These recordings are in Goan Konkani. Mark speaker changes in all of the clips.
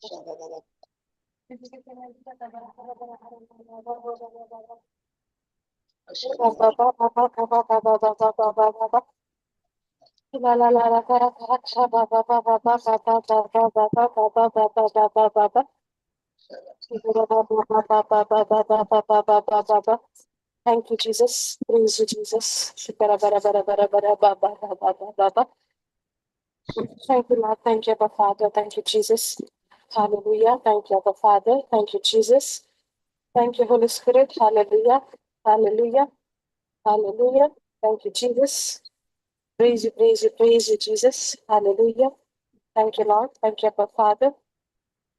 Speaker 1: Thank you, Jesus. Praise you, Jesus. Thank you, Lord. Thank you, Abba Father. Thank you, Jesus. Hallelujah. Thank you, Abba Father. Thank you, Jesus. Thank you, Holy Spirit. Hallelujah. Hallelujah. Hallelujah. Thank you, Jesus. Praise you, praise you, praise you, Jesus. Hallelujah. Thank you, Lord. Thank you, Abba Father.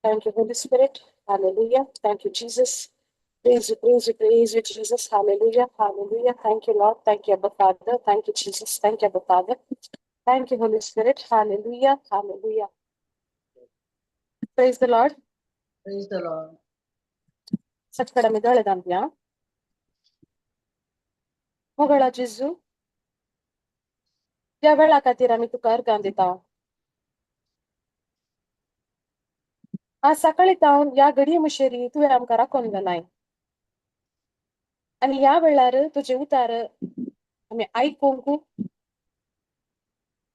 Speaker 1: Thank you, Holy Spirit. Hallelujah. Thank you, Jesus. Praise you, praise you, praise you, Jesus. Hallelujah. Hallelujah. Thank you, Lord. Thank you, Abba Father. Thank you, Jesus. Thank you, Abba Father. Thank you, Holy Spirit. Hallelujah. Hallelujah. Praise the Lord.
Speaker 2: Praise the Lord.
Speaker 1: सटकडा मी दोळे धांपया. मोगळा जेजू, ह्या वेळा खातीर आमी तुका अर्गां दिता. आज सकाळी तावन ह्या घडये मुशेरी तुवें आमकां राखून घालाय आनी ह्या वेळार तुजें उतार आमी आयकूंक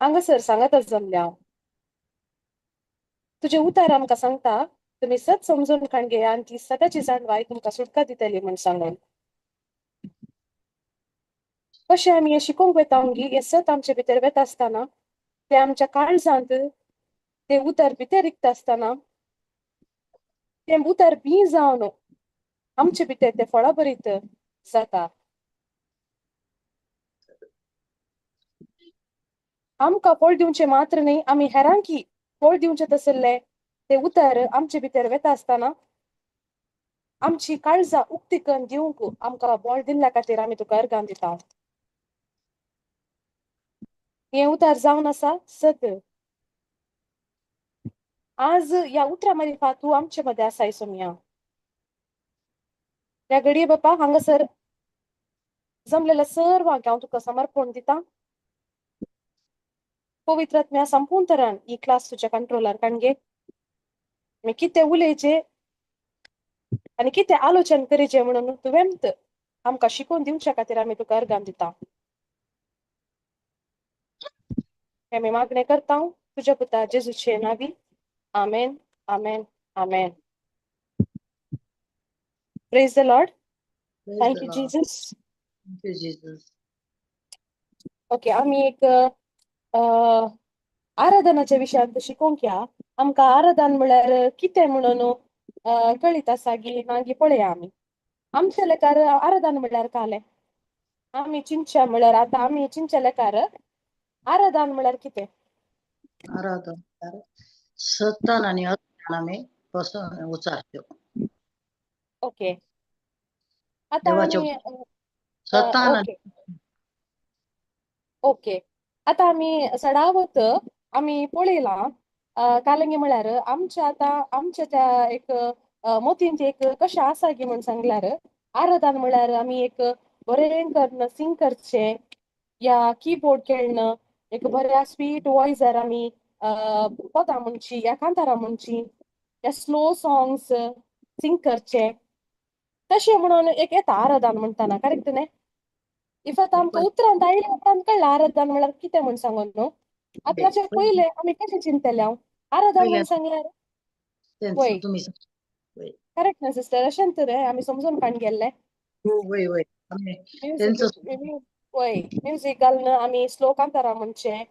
Speaker 1: हांगासर सांगात जमल्या. तुजें उतार आमकां सांगता तुमी सत समजून काण घेया आनी ती सदाची जाणवाय तुमकां सुटका दितली म्हूण सांगून. कशें आमी हें शिकूंक वता गी, हें सत आमचे भितर वता आसतना तें आमच्या काळजांत तें उतर भितर रिगता आसतना तें उतर बी जावन आमचे भितर तें फळां बरीत जाता. आमकां फळ दिवचें मात्र न्हय, आमी हेरांकी फळ दिवचें तसलें तें उतर आमचे भितर वता आसतना आमची काळजां उक्ती करून दिवंक आमकां बळ दिल्ल्या खातीर आमी तुका अर्गां दिता. हें उतर जावन आसा सत. आज ह्या उतरा मारिफात तूं आमचे मदें आसाय सोमया. ह्या घडये बापा हांगासर जमलेल्या सर्वांक हांव तुका समर्पण दिता. पवित्र आत्म्या संपूर्ण तरान ही क्लास तुज्या कंट्रोलार काण घे. आमी कितें उलयचें आनी कितें आलोचन करीचें म्हणून तुवें आमकां शिकोवन दिवच्या खातीर आमी तुका अर्गां दिता. आमी मागणें करता तुज्या पुता जेजूचे नांवी. आमेन, आमेन, आमेन. Praise the Lord.
Speaker 2: Praise
Speaker 1: thank
Speaker 2: the
Speaker 1: you
Speaker 2: Lord.
Speaker 1: Jesus.
Speaker 2: Thank you, Jesus.
Speaker 1: Okay, आमी एक आराधनाच्या विशयांत शिकोवंक या. आमकां आराधन म्हळ्यार कितें म्हणून कळीत आसा गी मागीर पळया. आमी आमच्या लेखार आराधन म्हळ्यार कालें आमी चिंतच्या म्हळ्यार आतां आमी चिंतच्या लेखार आराधन म्हळ्यार कितें?
Speaker 2: आराधन म्हळ्यार सत्तान आनी अज्ञान आमी बसून उचारच्यो.
Speaker 1: ओके, आतां
Speaker 2: देवाच्यो
Speaker 1: आमी
Speaker 2: सत्तान.
Speaker 1: ओके ओके, आतां आमी सडावत आमी पळयलां कालंगी म्हळ्यार आमच्या आतां आमच्या त्या एक मोतींत एक कशें आसा गी म्हूण सांगल्यार आराधन म्हळ्यार आमी एक बरें करून सिंग करचें या किबोर्ड खेळणं, एक बऱ्या स्वीट वॉयसार आमी पदां म्हणची या कांतारां म्हणची या स्लो सॉंग्स सिंग करचे तशें म्हणून एक येता आराधन म्हणटाना. करेक्ट न्ही? If आतां आमकां उतरांत आयल्या उपरांत कळ्ळें आराधन म्हळ्यार कितें म्हूण सांगून न्हू. आतां ताचे पयलें आमी कशें चिंतलें हांव आराधन म्हूण सांगल्यार
Speaker 2: तेंच
Speaker 1: वय
Speaker 2: तुमी.
Speaker 1: करेक्ट ना सिस्टर? अशें तर आमी समजून काण गेल्ले.
Speaker 2: वय वय, आमी
Speaker 1: म्युजीक
Speaker 2: तेंचो.
Speaker 1: वय, म्युजीक घालून आमी स्लो कांतारां म्हणचें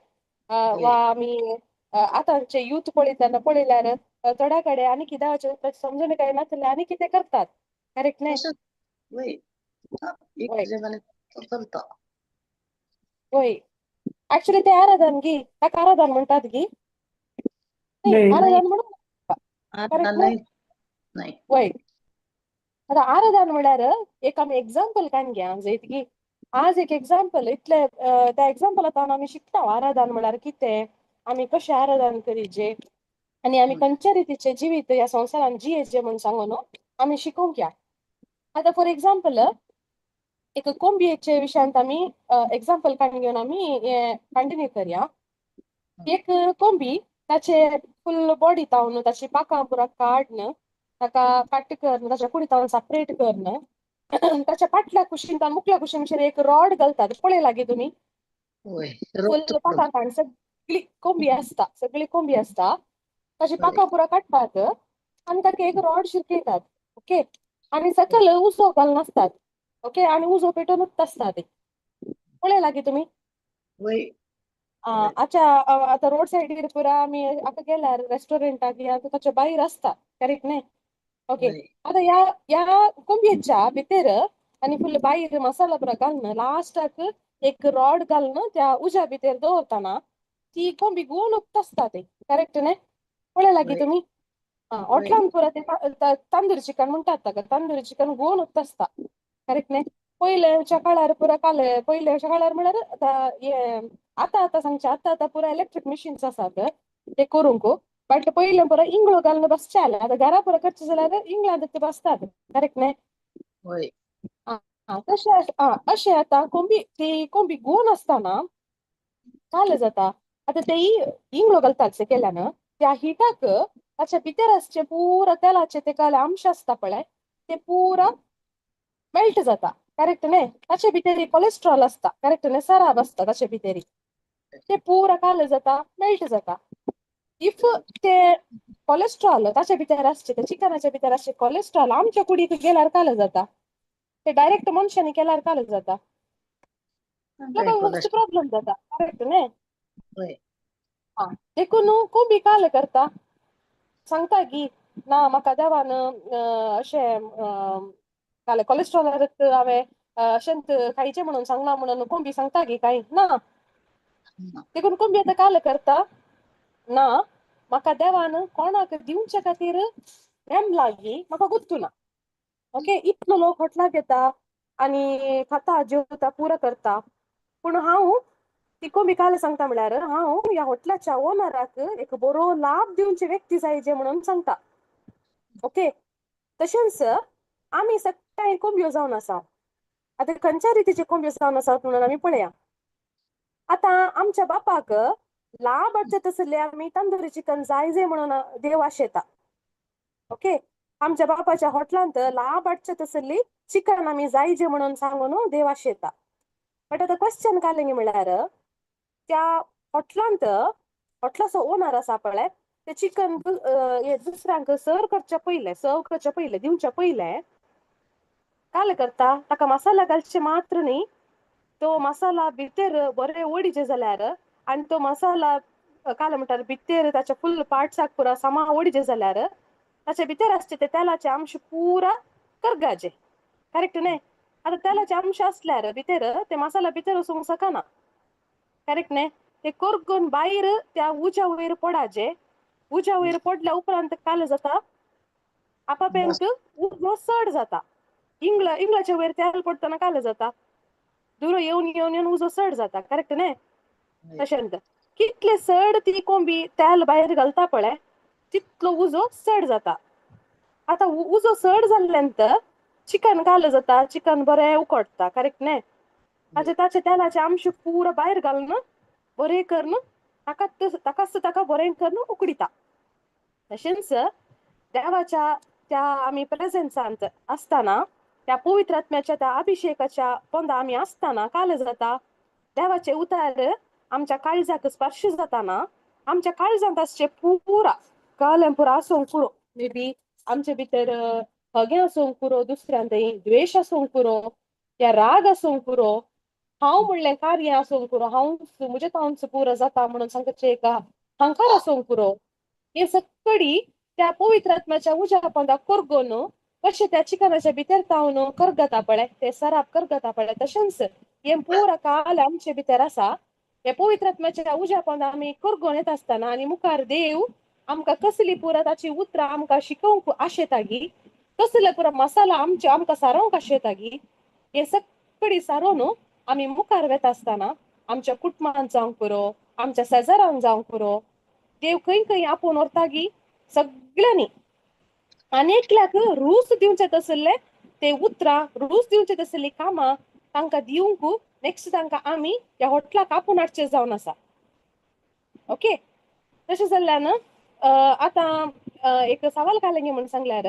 Speaker 1: वा आमी आतांचे यूथ पळयतना पळयल्यार थोड्या कडेन आनी कित्याचें समजून काय नासलें आनी कितें करतात. करेक्ट न्ही?
Speaker 2: तशेंच वय, एक
Speaker 1: वय
Speaker 2: जगाने चलता.
Speaker 1: वय, एक्चुअली ते आराधन गी, ताका आराधन म्हणटात गी न्ही?
Speaker 3: नाही.
Speaker 2: नाही.
Speaker 1: आराधन म्हणून करेक्ट
Speaker 2: आराधन
Speaker 1: न्ही?
Speaker 2: नाही नाही.
Speaker 1: वय, आतां आराधन म्हळ्यार एक आमी एग्जाम्पल काडून घे जंय की आज एक एग्जाम्पल इतले त्या एग्जाम्पलांत आमी शिकता आराधन म्हळ्यार कितें, आमी कशें आराधन करीचें आनी आमी खंयच्या रितीचें जिवीत ह्या संवसारान जियेचें म्हूण सांगून आमी शिकोवंक या. आतां फॉर एग्जाम्पल एक कोंबयेचे विशयांत आमी एग्जाम्पल काडून घेवन आमी हें कंटिन्यू करया. एक कोंबी ताचे फुल बॉडी तावन ताची पाकां पुरा काडन ताका कट करून ताच्या कुडी तावन सेपरेट करून ताच्या फाटल्या कुशीन तावन मुखल्या कुशीन एक रॉड घालतात, पळयला गे तुमी?
Speaker 2: वय,
Speaker 1: फुल
Speaker 2: रक्त
Speaker 1: पाकां काडून सगळी कोंबी आसता, सगळी कोंबी आसता, ताची
Speaker 2: वय.
Speaker 1: पाकां पुरा काडटात आनी ताका एक रॉड शिरकयतात. ओके, आनी सकयल उजो घालनासतात. ओके, आनी उजो पेटोवनूच आसता ते, पळयला गे तुमी?
Speaker 2: वय. वय.
Speaker 1: अच्छा, आतां रोड सायडीर पुरा आमी आतां गेल्यार रेस्टॉरंटाक या ताच्या भायर आसता, करेक्ट न्ही? ओके,
Speaker 2: वय.
Speaker 1: आतां ह्या ह्या कोंबयेच्या भितर आनी फुल भायर मसाला पुरा घालून लास्टाक एक रॉड घालून त्या उज्या भितर दवरतना ती कोंबी गोवन उक्त आसता ते, करेक्ट न्ही? पळयला गे
Speaker 2: वय.
Speaker 1: तुमी?
Speaker 2: वय.
Speaker 1: हॉटलान पुरा ते तंदुरी चिकन म्हणटात ताका, तंदुरी चिकन गोवन उक्त आसता, करेक्ट न्ही? पयल्याच्या काळार पुरा काले, पयल्याच्या काळार म्हळ्यार आतां हें आतां आतां सांगचें, आतां आतां पुरा इलेक्ट्रीक मिशिन्स आसात ते करूंक, बट पयलें पुरा इंगळो घालून बसचें जालें. आतां घरा पुरा करचें जाल्यार इंगळांत ते बसतात, करेक्ट न्ही?
Speaker 2: वय.
Speaker 1: आं, तशें आं, अशें आतां कोंबी, ती कोंबी गोवन आसतना काल जाता, आतां ते इंगळो घालतात सकयल्यान त्या हिटाक ताच्या भितर आसचें पुरा तेलाचें ते काल अंश आसता पळय, ते पुरा मेल्ट जाता, करेक्ट न्ही? ताचे भितर कोलेस्ट्रॉल आसता, करेक्ट न्ही? सराब आसता ताचे भितर, ते पुरा काल जाता, मेल्ट जाता. If ते कोलेस्ट्रॉल ताच्या भितर आसचे, ते चिकनाच्या भितर आसचे कोलेस्ट्रॉल आमच्या कुडीक गेल्यार काल जाता, ते डायरेक्ट मनशांनी केल्यार काल जाता,
Speaker 2: काय
Speaker 1: लोकांक मस्त
Speaker 2: कोलेस्ट्रॉल.
Speaker 1: प्रॉब्लम जाता, करेक्ट न्ही?
Speaker 2: वय.
Speaker 1: आं, देखून कोंबी काल करता, सांगता की ना म्हाका देवान अशें काल कोलेस्ट्रॉलाक हांवें अशेंच खायचें म्हणून सांगलां म्हणून कोंबी सांगता की कांय ना.
Speaker 2: ना.
Speaker 1: देखून कोंबी आतां काल करता ना, म्हाका देवान कोणाक दिवचे खातीर नेमला की म्हाका गुत्तू ना. ओके, इतलो लोक हॉटलाक येता आनी खाता जेवता पुरो करता, पूण हांव ती कोंबी काल सांगता म्हळ्यार हांव ह्या हॉटलाच्या ओनराक एक बरो लाभ दिवचे व्यक्ती जाय जे म्हणून सांगता. ओके, तशेंच आमी सगळ्या कोंबयो जावन आसा, आतां खंयच्या रितीचे कोंबयो जावन आसात म्हणून आमी पळया. आतां आमच्या बापाक लाभ हाडचे तसले आमी तंदुरी चिकन जाय जे म्हणून देव आशेता. ओके, आमच्या बापाच्या हॉटलांत लाभ हाडचे तसली चिकन आमी जाय जे म्हणून सांगून देव आशेता. बट आतां क्वेश्चन काडलें म्हळ्यार त्या हॉटलांत हॉटलाचो ओनर आसा पळय, ते चिकन दुसऱ्यांक सर्व करच्या पयलें, सर्व करच्या पयलें, दिवच्या पयलें काल करता, ताका मसाला घालचे मात्र न्ही, तो मसाला भितर बरे ओडीचे जाल्यार आनी तो मसाला काल म्हणटात भितर ताच्या फुल पार्ट्साक पुरा सामा ओडीचे जाल्यार ताच्या भितर आसचे ते तेलाचे अंश पुरा करगाचे, करेक्ट न्ही? आतां तेलाचे अंश आसल्यार भितर ते मसाला भितर वचूंक शकना, करेक्ट न्ही? ते करगून भायर त्या उज्या वयर पडाचे, उज्या वयर पडल्या उपरांत काल जाता, आपापेंत उजो चड जाता, इंगळा इंगळाच्या वयर तेल पडटना काल जाता, दुरो येवन येवन येवन उजो चड जाता, करेक्ट न्ही? तशेंच कितले चड ती कोंबी तेल भायर घालता पळय तितलो उजो चड जाता. आतां उजो चड जाल्ल्यान चिकन काल जाता, चिकन बरें उकडटा, करेक्ट न्ही? ताचे ताचे तेलाचे अंश पुरो भायर घालून बरें करून ताका ताकाच ताका बरें करून उकडीता. तशेंच देवाच्या त्या आमी प्रेजेन्सांत आसतना त्या पवित्र आत्म्याच्या त्या अभिषेकाच्या पोंदा आमी आसतना काल जाता, देवाचे उतार आमच्या काळजाक स्पर्श जाताना आमच्या काळजांत आसचे पुरा कालें पुरा आसूंक पुरो, मे बी आमचे भितर हगें आसूंक पुरो, दुसऱ्यान द्वेश आसूंक पुरो या राग आसूंक पुरो, हांव म्हणलें कार्य आसूंक पुरो, हांव म्हजें तांच पुरो जाता म्हणून सांगचे एक हांकार आसूंक पुरो, हे सगळी त्या पवित्र आत्म्याच्या उज्या पोंदा करगून कशें त्या चिकनाच्या भितर तावन करगता पळय, ते सराप करगता पळय, तशेंच हें पुरा काल आमचे भितर आसा. हे पवित्र आत्म्याच्या उज्या पोंदा आमी करगून येता आसतना आनी मुखार देव आमकां कसली पुरा ताची उतरां आमकां शिकोवंक आशेतागी, कसले पुरा मसाला आमचे आमकां सारोवंक आशेतागी, हे सगळी सारोवन आमी मुखार वेता आसतना आमच्या कुटुंबान जावंक पुरो, आमच्या शेजारान जावंक पुरो, देव खंय खंय आपोवन व्हरतागी सगळ्यांनी आनी एकल्याक रूच दिवचे तसले ते उतरां, रूच दिवचे तसली कामां तांकां दिवंक नेक्स्ट तांकां आमी ह्या हॉटलाक आपोवन हाडचें जावन आसा. ओके, तशें जाल्ल्यान आतां एक सवाल घालंगे म्हूण सांगल्यार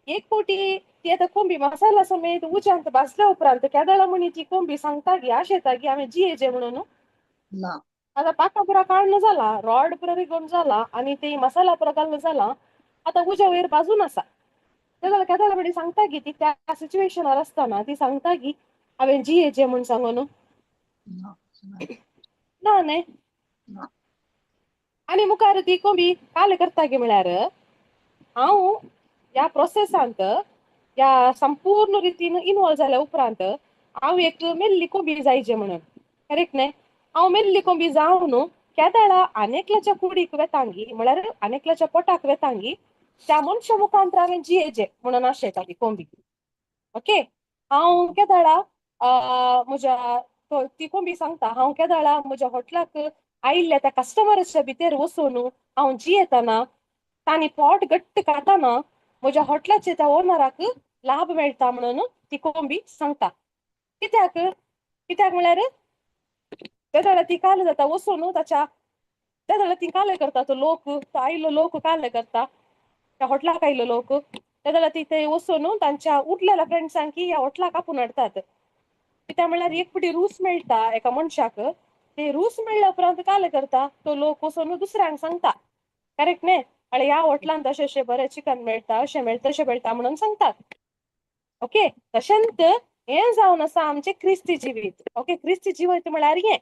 Speaker 1: एक फावटी ती आतां कोंबी मसाला समेत उज्यांत भाजल्या उपरांत केदळा म्हणी ती कोंबी सांगता गी आशेता गी हांवें जियेचें म्हणून.
Speaker 2: ना.
Speaker 1: आतां पाका पुरा काडण जाला, रॉड पुरा रिगोवन जाला आनी ती मसाला पुरा घालून जाला, आतां उज्या वयर भाजून आसा. ते जाल्यार केदळा म्हणी सांगता गी ती त्या सिच्युएशनार आसतना ती सांगता गी हांवें जियेचें म्हूण सांगून.
Speaker 2: ना. ना.
Speaker 1: ना न्ही.
Speaker 2: ना.
Speaker 1: आनी मुखार ती कोंबी काल करता गी म्हळ्यार हांव ह्या प्रोसेसांत ह्या संपूर्ण रितीन इनवॉल्व जाल्या उपरांत हांव एक मेल्ली कोंबी जायचे म्हणून, करेक्ट न्ही? हांव मेल्ली कोंबी जावन केदळा आनेकल्याच्या कुडीक वेतांगी म्हळ्यार आनेकल्याच्या पोटाक वेतांगी त्या मनशा मुखांत हांवें जियेचें म्हणून आशेता ती कोंबी. ओके, हांव केदळा म्हज्या ती कोंबी सांगता हांव केदळा म्हज्या हॉटलाक आयिल्ल्या त्या कस्टमराच्या भितर वचून हांव जियेतना तांणी पोट घट्ट खाताना म्हज्या हॉटलाचे त्या ओनराक लाभ मेळटा म्हणून ती कोंबी सांगता. कित्याक? कित्याक म्हळ्यार तेदळा ती काल जाता वचून ताच्या तेदळा ती काले करता तो लोक, तो आयिल्लो लोक काले करता त्या हॉटलाक आयिल्लो लोक, तेदळा ती ते वचून तांच्या उरलेल्या फ्रेंड्सांक ह्या हॉटलाक आपोवन हाडटात. कित्याक म्हळ्यार एक फावटी रूच मेळटा एका मनशाक, ते रूच मेळ्ळ्या उपरांत काले करता तो लोक वचून दुसऱ्यांक सांगता, करेक्ट न्ही? आनी ह्या हॉटलांत अशें अशें बरें चिकन मेळटा, अशें मेळटा तशें मेळटा म्हणून सांगतात. ओके, तशेंच हें जावन आसा आमचें क्रिस्ती जिवीत. ओके, क्रिस्ती जिवीत म्हळ्यार हें.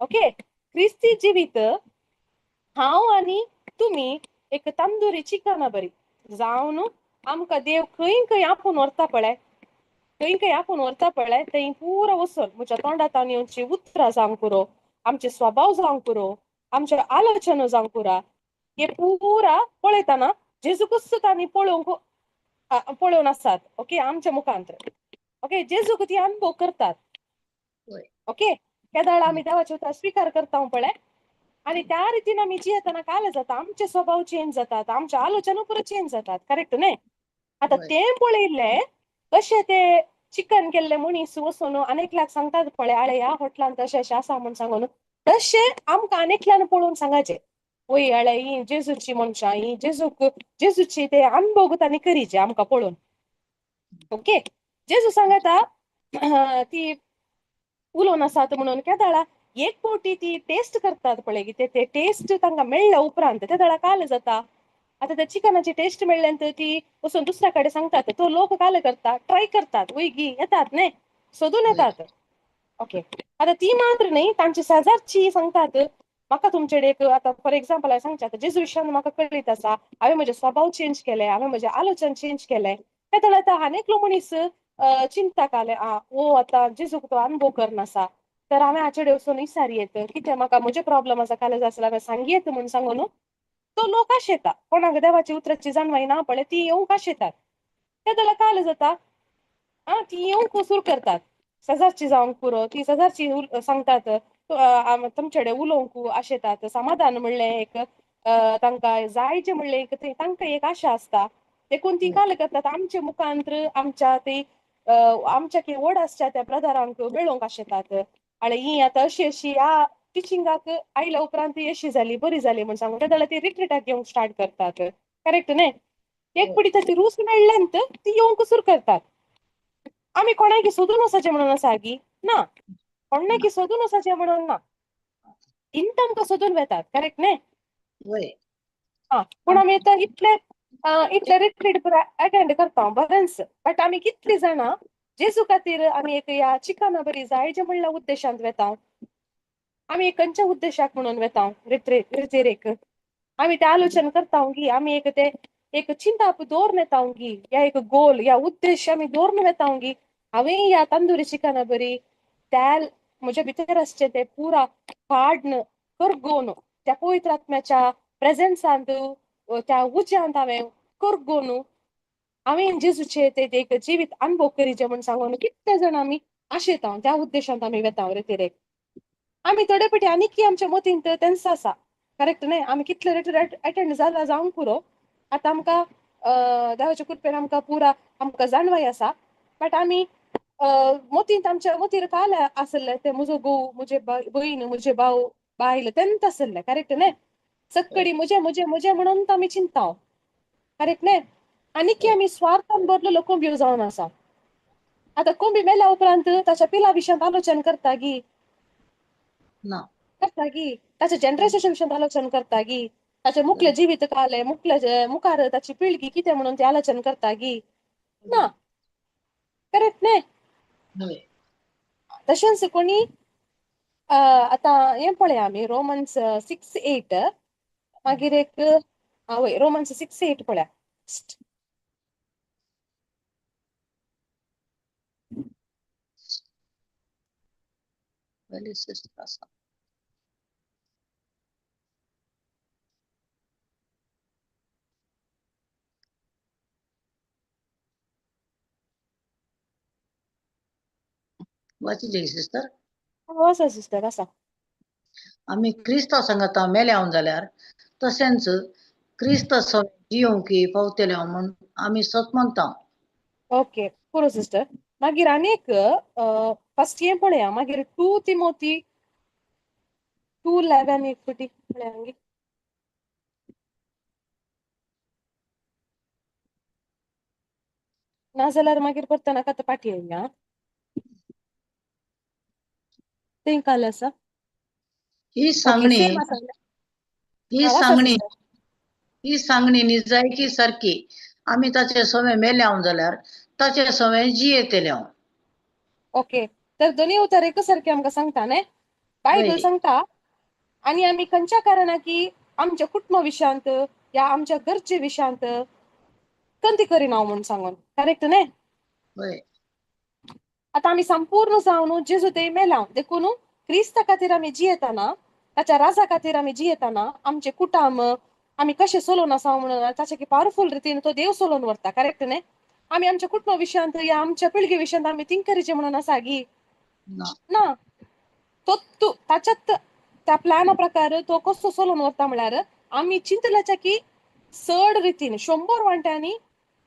Speaker 1: ओके, क्रिस्ती जिवीत हांव आनी तुमी एक तंदुरी चिकना बरी जावन आमकां देव खंय खंय आपोवन व्हरता पळय, खंय खंय आपोवन व्हरता पळय थंय पुरो वचून म्हज्या तोंडांत येवची उतरां जावंक पुरो, आमचे स्वभाव जावंक पुरो, आमचे आलोचना जावंक पुरा, हे पुरा पळयतना जेजूकच तांणी पळोवंक पळोवन आसात. ओके, आमच्या मुखांत. ओके, जेजूक ती अनुभव करतात. ओके, केदळ आमी देवाचे उतर स्विकार करता पळय आनी त्या रितीन आमी जियेतना काल जाता आमचे स्वभाव चेंज जातात, आमचे आलोचना पुरो चेंज जातात, करेक्ट न्ही? आतां तें पळयल्लें कशें ते चिकन केल्ले मनीस वचून आनेकल्याक सांगतात पळय, आळे ह्या हॉटलांत अशें अशें आसा म्हूण सांगून, तशें आमकां आनेकल्यान पळोवन सांगाचें, वय आळे ही जेजूची मनशां, ही जेजूक जेजूची ते अनुभव तांणी करीचे आमकां पळोवन. ओके, जेजू सांगता ती उलोवन आसात म्हणून केदळा एक फावटी ती टेस्ट करतात पळय कितें ते टेस्ट तांकां मेळ्ळ्या उपरांत ते दळा काल जाता. आतां त्या चिकनाची टेस्ट मेळ्ळ्या नंतर ती वचून दुसऱ्या कडेन सांगतात, तो लोक काल करता ट्राय करतात, वय गी येतात न्ही, सोदून येतात. ओके, आतां ती मात्र न्ही तांची शेजारची सांगतात म्हाका तुमचे एक आतां फॉर एग्जाम्पल हांवें सांगचें आतां जेजू विशयान म्हाका कळीत आसा, हांवें म्हजें स्वभाव चेंज केलें, हांवें म्हजें आलोचन चेंज केलें, ते जाल्यार आतां आनी एकलो मनीस चिंता आले आ ओ आतां जेजूक तो अनुभव करनासा तर हांवें हाचे कडेन वचून विचार येत कितें म्हाका म्हजें प्रॉब्लम आसा काल जाय जाल्यार हांवें सांगयेत म्हूण सांगून तो लोक आशेता, कोणाक देवाची उतराची जाणवाय ना पळय ती येवंक आशेतात. ते जाल्यार काल जाता आं ती येवंक सुरू करतात, शेजारची जावंक पुरो ती शेजारची सांगतात तुमचे कडेन उलोवंक आशेतात, समाधान म्हणलें एक तांकां जायचें म्हणलें एक तांकां एक आशा आसता, देखून ती काल करतात आमचे मुखांत्र आमच्या ती आमच्या की व्हड आसच्या त्या ब्रदरांक मेळोवंक आशेतात. आनी ही आतां अशी अशी ह्या टिचिंगाक आयल्या उपरांत ती अशी जाली बरी जाली म्हूण सांगून ते जाल्यार ती रिट्रिटाक येवंक स्टार्ट करतात, करेक्ट न्ही? एक फावटी ताची रूच मेळ्ळ्यान ती येवंक सुरू करतात. आमी कोणाकी सोदून वचचें म्हणून आसा गी ना, कोणाकी सोदून वचचें म्हणून ना, इंत आमकां सोदून वेतात, करेक्ट न्ही? आं, पूण आमी आतां इतले इतले रिट्रीट पुरा अटेंड करता बरेंच, बट आमी कितली जाणां जेजू खातीर आमी एक ह्या चिकना बरी जायचे म्हणल्या उद्देशांत वेता, आमी खंयच्या उद्देशाक म्हणून वेता रिट्रीट रिट्रिटेक आमी ते आलोचन करता गी, आमी एक ते एक चिंताप दवरून येता गी, या एक गोल या उद्देश आमी दवरून वेता गी, हांवें ह्या तंदुरी चिकना बरी त्या म्हज्या भितर आसचें तें पुरा काडन करगोवन त्या पवित्र आत्म्याच्या प्रेजेन्सांत त्या उज्यांत हांवें करगोवन हांवें जेजूचे ते एक जिवीत अनुभव करीचें म्हूण सांगून कितले जाण आमी आशेता, त्या उद्देशांत आमी वेता रिट्रिटेक. आमी थोडे फावटी आनीकय आमच्या मतींत तेंच आसा, करेक्ट न्ही? आमी कितले रिट्रीट अटेंड जाला जावंक पुरो, आतां आमकां देवाच्या कृपेन आमकां पुरा आमकां जाणवाय आसा, बट आमी मतींत आमच्या मतीर काल आसले ते म्हजो घोव, म्हजे भयण, म्हजे भाव, बायल तेंच आसले, करेक्ट न्ही? सक्कडी म्हजें म्हजें म्हजें म्हणून आमी चिंता, करेक्ट न्ही? आनी की आमी स्वार्थान भरलेलो कोंबयो जावन आसा. आतां कोंबी मेल्या उपरांत ताच्या पिला विशयांत आलोचन करता गी?
Speaker 2: ना.
Speaker 1: करता गी? ताच्या जनरेशन विशयांत आलोचन करता गी? ताचे मुखले जिवीत काले मुखले मुखार ताची पिळगी कितें म्हणून ती आलोचन करता गी? ना, करेक्ट न्ही?
Speaker 2: हय.
Speaker 1: तशेंच कोणी आतां हें पळया आमी रोमन्स 6:8, मागीर एक वय रोमन्स 6:8 पळया.
Speaker 2: पयली सिस्टर आसा. वाचिल्ली सिस्टर?
Speaker 1: आसा सिस्टर, आसा.
Speaker 2: आमी क्रिस्ता संगता मेल्याव जाल्यार तशेंच क्रिस्त जियोंक पावतले म्हूण आमी सत मानता.
Speaker 1: ओके, पुरो सिस्टर. मागीर आनी एक फर्स्ट हें पळया, मागीर 2 तिमोती 2:11 एक फावटी पळया मागीर. नाजाल्यार मागीर परत नाका आतां पाठी येवया. तें काल आसा.
Speaker 2: ही
Speaker 1: ओके,
Speaker 2: सांगणी
Speaker 1: सेम आसा.
Speaker 2: ही
Speaker 1: वाचा
Speaker 2: सांगणी
Speaker 1: सिस्टर.
Speaker 2: ही सांगणी निजायकी सारकी आमी ताचे सवे मेल्याव जाल्यार ताचे सवे जियेतले.
Speaker 1: ओके, तर दोन्ही उतर एकच सारखे आमकां सांगता न्ही? बायबल
Speaker 2: हय.
Speaker 1: सांगता. आनी आमी खंयच्या कारणां की आमच्या कुटुंब विशयांत या आमच्या घरचे विशयांत कंती करिना म्हूण सांगून, करेक्ट न्ही?
Speaker 2: हय.
Speaker 1: आतां आमी संपूर्ण जावन जेजू थंय मेला देखून क्रिस्ता खातीर आमी जियेतना, ताच्या राजा खातीर आमी जियेतना आमचे कुटुंब आमी कशें चलोवन आसा म्हणून ताचे की पावरफूल रितीन तो देव चलोवन व्हरता, करेक्ट न्ही? आमी आमच्या कुटुंब विशयांत या आमच्या पिळगे विशयांत आमी थिंक करीचे म्हणून आसा गी?
Speaker 2: ना.
Speaker 1: ना. तो तूं ताच्यात त्या प्लॅना प्रकार तो कसो चलोवन व्हरता म्हळ्यार आमी चिंतल्याच्या की चड रितीन 100 वांट्यांनी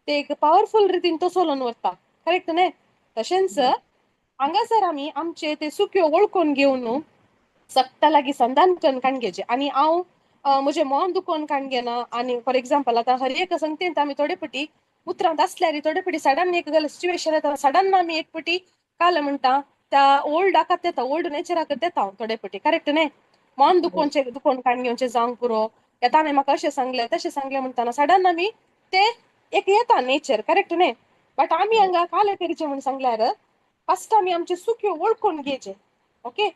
Speaker 1: ते एक पावरफूल रितीन तो चलोवन व्हरता, करेक्ट न्ही? तशेंच हांगासर आमी आमचे ते सुक्यो वळखून घेवन सगळ्या लागीं संधान करून काण घेवचें. आनी हांव म्हजें मन दुखोवन काण घेना. आनी फॉर एग्जाम्पल आतां हर एक संगतींत आमी थोडे फावटी उतरांत आसल्यार थोडे फावटी सडन एक सिच्युएशन येता, सडन आमी एक फावटी काल म्हणटा त्या ओल्ड आकात येता, ओल्ड नेचराक येता थोडे फावटी, करेक्ट न्ही? मन दुखोवचें दुखोवन काण घेवचें जावंक पुरो, या ताणें म्हाका अशें सांगलें तशें सांगलें म्हणटाना सडन आमी ते एक येता नेचर, करेक्ट न्ही? बट आमी हांगा काले करीचे म्हूण सांगल्यार फर्स्ट आमी आमचे सुक्यो वळखून घेवचे. ओके,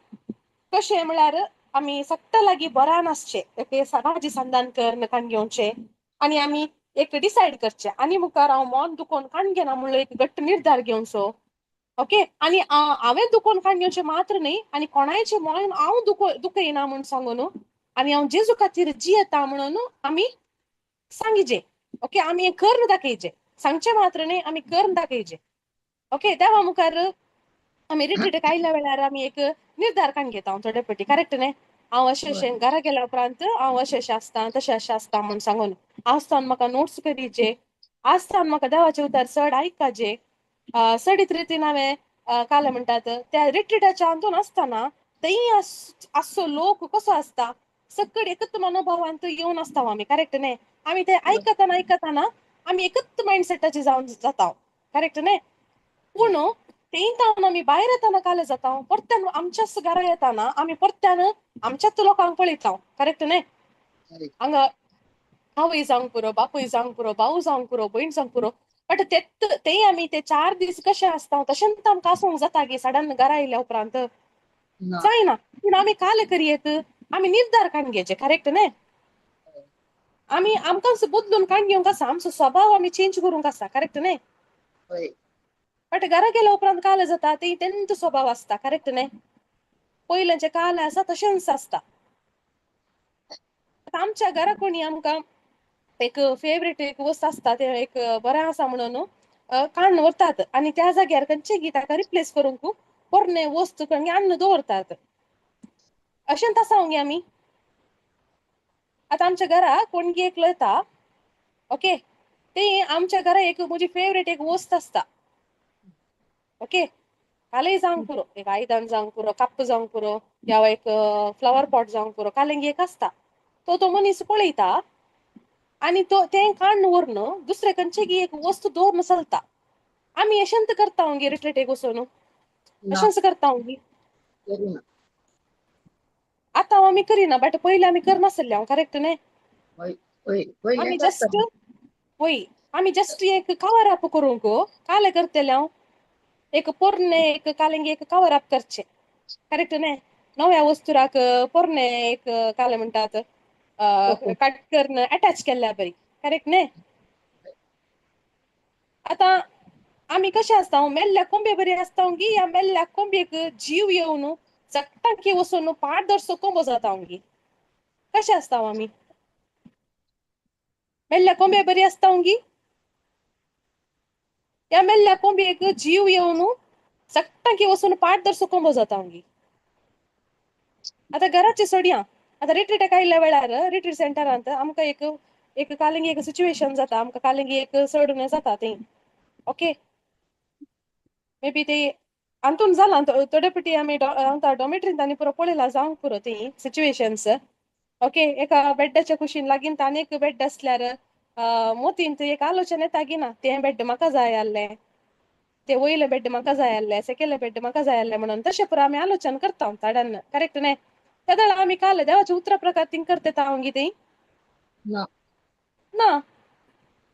Speaker 1: कशें म्हळ्यार आमी सगळ्या लागीं बऱ्यान आसचे, ओके, राजी संधान करून काण घेवचें आनी आमी एक डिसायड करचें आनी मुखार हांव मन दुखोवन काण घेना म्हणलो एक घट्ट निर्धार घेवचो. ओके, आनी हांवें दुखोवन काण घेवचें मात्र न्ही, आनी कोणायचें मन हांव दुखयना म्हूण सांगून आनी हांव जेजू खातीर जियेता म्हणून आमी सांगिजे. ओके, आमी हें करून दाखयचें, सांगचें मात्र न्ही, आमी करून दाखयचें. ओके, देवा मुखार आमी रिट्रीटाक आयल्या वेळार आमी एक निर्धार काण घेता थोडे फावटी, करेक्ट न्ही? हांव अशें अशें घरा गेल्या उपरांत हांव अशें अशें आसता तशें अशें आसता म्हूण सांगून आज म्हाका नोट्स करीचे, आज म्हाका देवाचें उतर चड आयकाचे, चडीत रितीन हांवें काल म्हणटात त्या रिट्रीटाच्या हातून आसतना थंय आसचो लोक कसो आसता सकड एकच मनोभावांत येवन आसता आमी, करेक्ट न्ही? आमी ते आयकतना आयकतना आमी एकच मायंडसेटाचे जावन जाता, करेक्ट न्ही? पूण थंय तावन आमी भायर येतना काल जाता, परत्यान आमच्याच घरा येताना आमी परत्यान आमच्याच लोकांक पळयता, करेक्ट न्ही? हांगा आवय जावंक पुरो, बापूय जावंक पुरो, भाऊ जावंक पुरो, भयण जावंक पुरो, बट तेय आमी ते 4 दीस कशे आसता तशेंच आमकां आसूंक जाता की सडन घरा आयल्या उपरांत जायना. पूण आमी काल करयेत, आमी निर्धार काडून घेवचे, करेक्ट न्ही? आमी आमकांच बदलून काडून घेवंक आसा, आमचो स्वभाव आमी चेंज करूंक आसा, करेक्ट न्ही? बट घरा गेल्या उपरांत काल जाता ती तेंचो स्वभाव आसता, करेक्ट न्ही? पयल्याचे काल आसा तशेंच आसता. आतां आमच्या घरा कोणी आमकां एक फेवरेट एक वस्त आसता तें एक बरें आसा म्हणून काडून व्हरतात आनी त्या जाग्यार खंयचे गी ताका रिप्लेस करूंक पोरणे वस्तू खंय हाडून दवरतात. अशेंच आसा गे आमी. आतां आमच्या घरा कोण गी एकलो येता, ओके, ते आमच्या घरा एक म्हजी फेवरेट एक वस्त आसता, ओके, कालय जावंक पुरो, एक आयदन जावंक पुरो, कप्प जावंक पुरो, या एक फ्लावर पॉट जावंक पुरो, कालेंगी एक आसता. तो तो मनीस पळयता आनी तो तें काडून व्हरून दुसरे खंयचे एक वस्तू दवरून चलता. आमी अशेंच करता गे रिट्रीटेक वचून,
Speaker 2: ना.
Speaker 1: अशेंच करता गे.
Speaker 2: करिना.
Speaker 1: आतां आमी करिना, बट पयलीं आमी करनासले हांव, करेक्ट न्ही?
Speaker 2: हय हय, पयलें
Speaker 1: आमी जस्ट
Speaker 2: करतालें.
Speaker 1: वय, आमी जस्ट एक कवर अप करूंक कालें करतले हांव, एक पोरणे एक कालेंगे एक कवर अप करचें, करेक्ट न्ही? नव्या वस्तुराक पोरणे एक कालें म्हणटात कट करून अटॅच केल्ल्या बरी, करेक्ट न्ही? आतां आमी कशें आसता, मेल्ल्या कोंबे बरी आसता गी या मेल्ल्या कोंबयेक जीव येवन चकटांकी वचून पाडदरसो कोंबो जाता गी, कशें आसता आमी? मेल्ल्या कोंबे बरी आसता गी या मेल्ल्या कोंबयेक जीव येवन चकटांकी वचून पाडदरसो कोंबो जाता गी? आतां घराचे सोडया, आतां रिट्रीटाक आयिल्ल्या वेळार रिट्रीट सेंटरांत आमकां एक एक कालंगी एक सिच्युएशन जाता, आमकां कालंगी एक चडून जाता थंय, ओके, मे बी ते अंतून जालां थोडे फावटी आमी आतां डॉमेट्रींत आनी पुरो पळयलां जावंक पुरो ती सिच्युएशन्स, ओके. एका बेड्डाच्या कुशीन लागीं आनी एक बेड आसल्यार मोतींत एक आलोचन येता की ना, तें बेड म्हाका जाय आहलें, ते वयलें बेड म्हाका जाय आहलें, सकयलें बेड म्हाका जाय आहलें म्हणून तशें पुरो आमी आलोचन करता ताडान, करेक्ट न्ही? तेदळा आमी काल देवाच्या उतरा प्रकार थिंग करता गी ती
Speaker 2: ना.
Speaker 1: ना,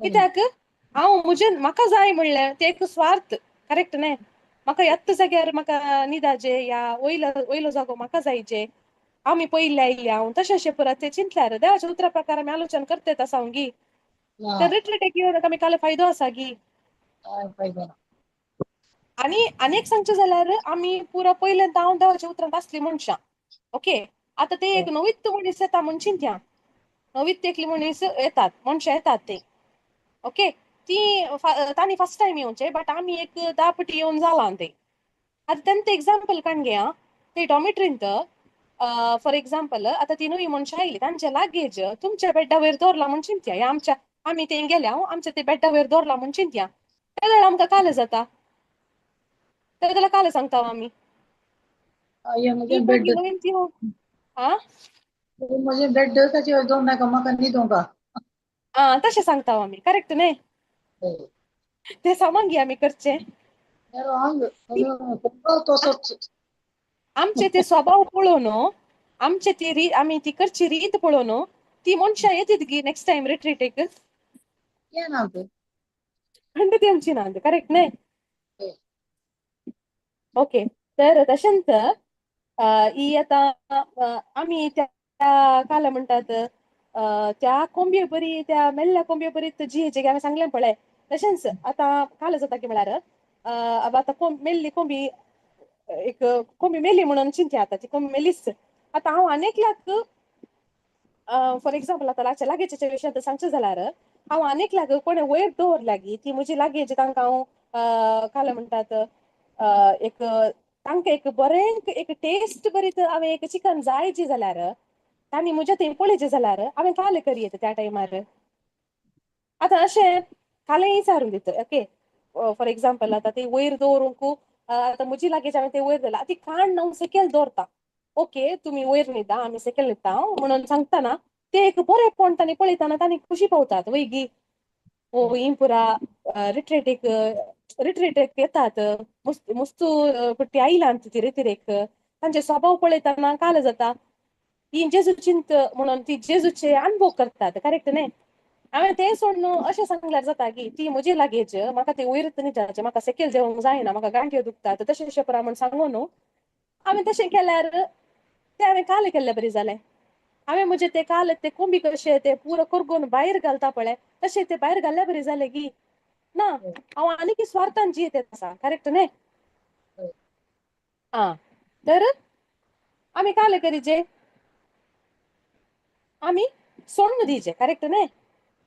Speaker 1: कित्याक हांव म्हजे म्हाका जाय म्हणलें तें एक स्वार्थ, करेक्ट न्ही? म्हाका ह्याच जाग्यार म्हाका न्हिदाचे या वयलो वयलो जागो म्हाका जायचे, आमी पयले आयिल्ले हांव तशें अशें परत ते चिंतल्यार देवाच्या उतरा प्रकार आमी आलोचन करतात आसा गी,
Speaker 2: ना.
Speaker 1: तर रिट्रीटेक येवन आमी काल फायदो आसा गी?
Speaker 2: काय फायदो ना.
Speaker 1: आनी आनी एक सांगचें जाल्यार आमी पुरो पयल्यान हांव देवाच्या उतरांत आसली मनशां, ओके. आतां ते एक नवीच मनीस येता म्हूण चिंतया, नवीच एकली मनीस येतात, मनशां येतात ते, ओके, ती तांणी फर्स्ट टायम येवचे, बट आमी एक 10 पटी येवन जालां ते. आतां तेंचें एग्जाम्पल काडून घेया, ते डॉमेट्रींत फॉर एग्जाम्पल आतां ती नवी मनशां आयली, तांचे लागेज तुमच्या बेड्डा वयर दवरला म्हूण चिंतया, या आमच्या आमी थंय गेल्या आमच्या ते बेड्डा वयर दवरला म्हूण चिंतया, त्या वेळार आमकां कालें जाता, त्या जाल्यार कालें सांगता आमी
Speaker 2: हें
Speaker 1: ती
Speaker 2: म्हजें बेड,
Speaker 1: कोण नवीन ती आं
Speaker 2: म्हजें बेड ताचेर दवर नाका, म्हाका न्हिदोंका.
Speaker 1: आं तशें सांगता आमी, करेक्ट न्ही? ते सामान घे आमी करचें
Speaker 2: रॉंग तसोच.
Speaker 1: आमचे ते स्वभाव पळोवन, आमचे ती री आमी ती करची रीत पळोवन ती मनशां येतीत गी नेक्स्ट टायम रिट्रीटेक?
Speaker 2: येना ते.
Speaker 1: खंड आमची ना, करेक्ट न्ही? ओके, तर तशेंच ही आतां आमी त्या काल म्हणटात त्या कोंबये बरी, त्या मेल्ल्या कोंबये बरी जियेचे हांवें सांगलें पळय, तशेंच आतां काल जाता की म्हळ्यार आतां मेल्ली कोंबी, एक कोंबी मेली म्हणून चिंतया, आतां ती कोंबी मेलीच. आतां हांव आनी एकल्याक फॉर एग्जाम्पल आतां लागच्या लागेजीच्या विशयांत सांगचें जाल्यार हांव आनी एकल्याक कोणें वयर दवरल्या गी ती म्हजी लागेज, तांकां हांव काल म्हणटात एक तांकां एक बरें एक टेस्ट बरी हांवें एक चिकन जायची जाल्यार तांणी म्हज्या थंय पळयचें जाल्यार हांवें काल करी येता त्या टायमार. आतां अशें कालें विचारून दिता, ओके, फॉर एग्जाम्पल आतां ती वयर दवरूंक आतां म्हजी लागेज हांवें ती वयर दवरला, ती काडून हांव सकयल दवरता, ओके तुमी वयर न्हिदा आमी सकयल न्हिदता म्हणून सांगतना ते एक बरेंपण तांणी पळयतना तांणी खुशी पावतात वय गी, ओ ही पुरा रिट्रीटेक रिट्रीटेक येतात मुस्त मुस्तू पट्टी आयला ती रितिरेक, तांचे स्वभाव पळयतना काल जाता ही जेजू चिंत म्हणून ती जेजूचे अनुभव करतात, करेक्ट न्ही? हांवें तें सोडून अशें सांगल्यार जाता की ती म्हजी लागेज म्हाका ती वयर न्हिदाचें, म्हाका सकयल देंवोंक जायना, म्हाका गांठयो दुखतात तशें अशें पुरा म्हूण सांगू न्हू, हांवें तशें केल्यार तें हांवें काल केल्ले बरी जालें. हांवें म्हजें ते काल ते कोंबी कशें ते पुरो करगून भायर घालता पळय तशें ते भायर घाल्ल्या बरी जालें की ना, हांव आनीक स्वार्थान जियेत आसा, करेक्ट न्ही? आं, तर आमी काल करीचे आमी सोडून दिवचें, करेक्ट न्ही?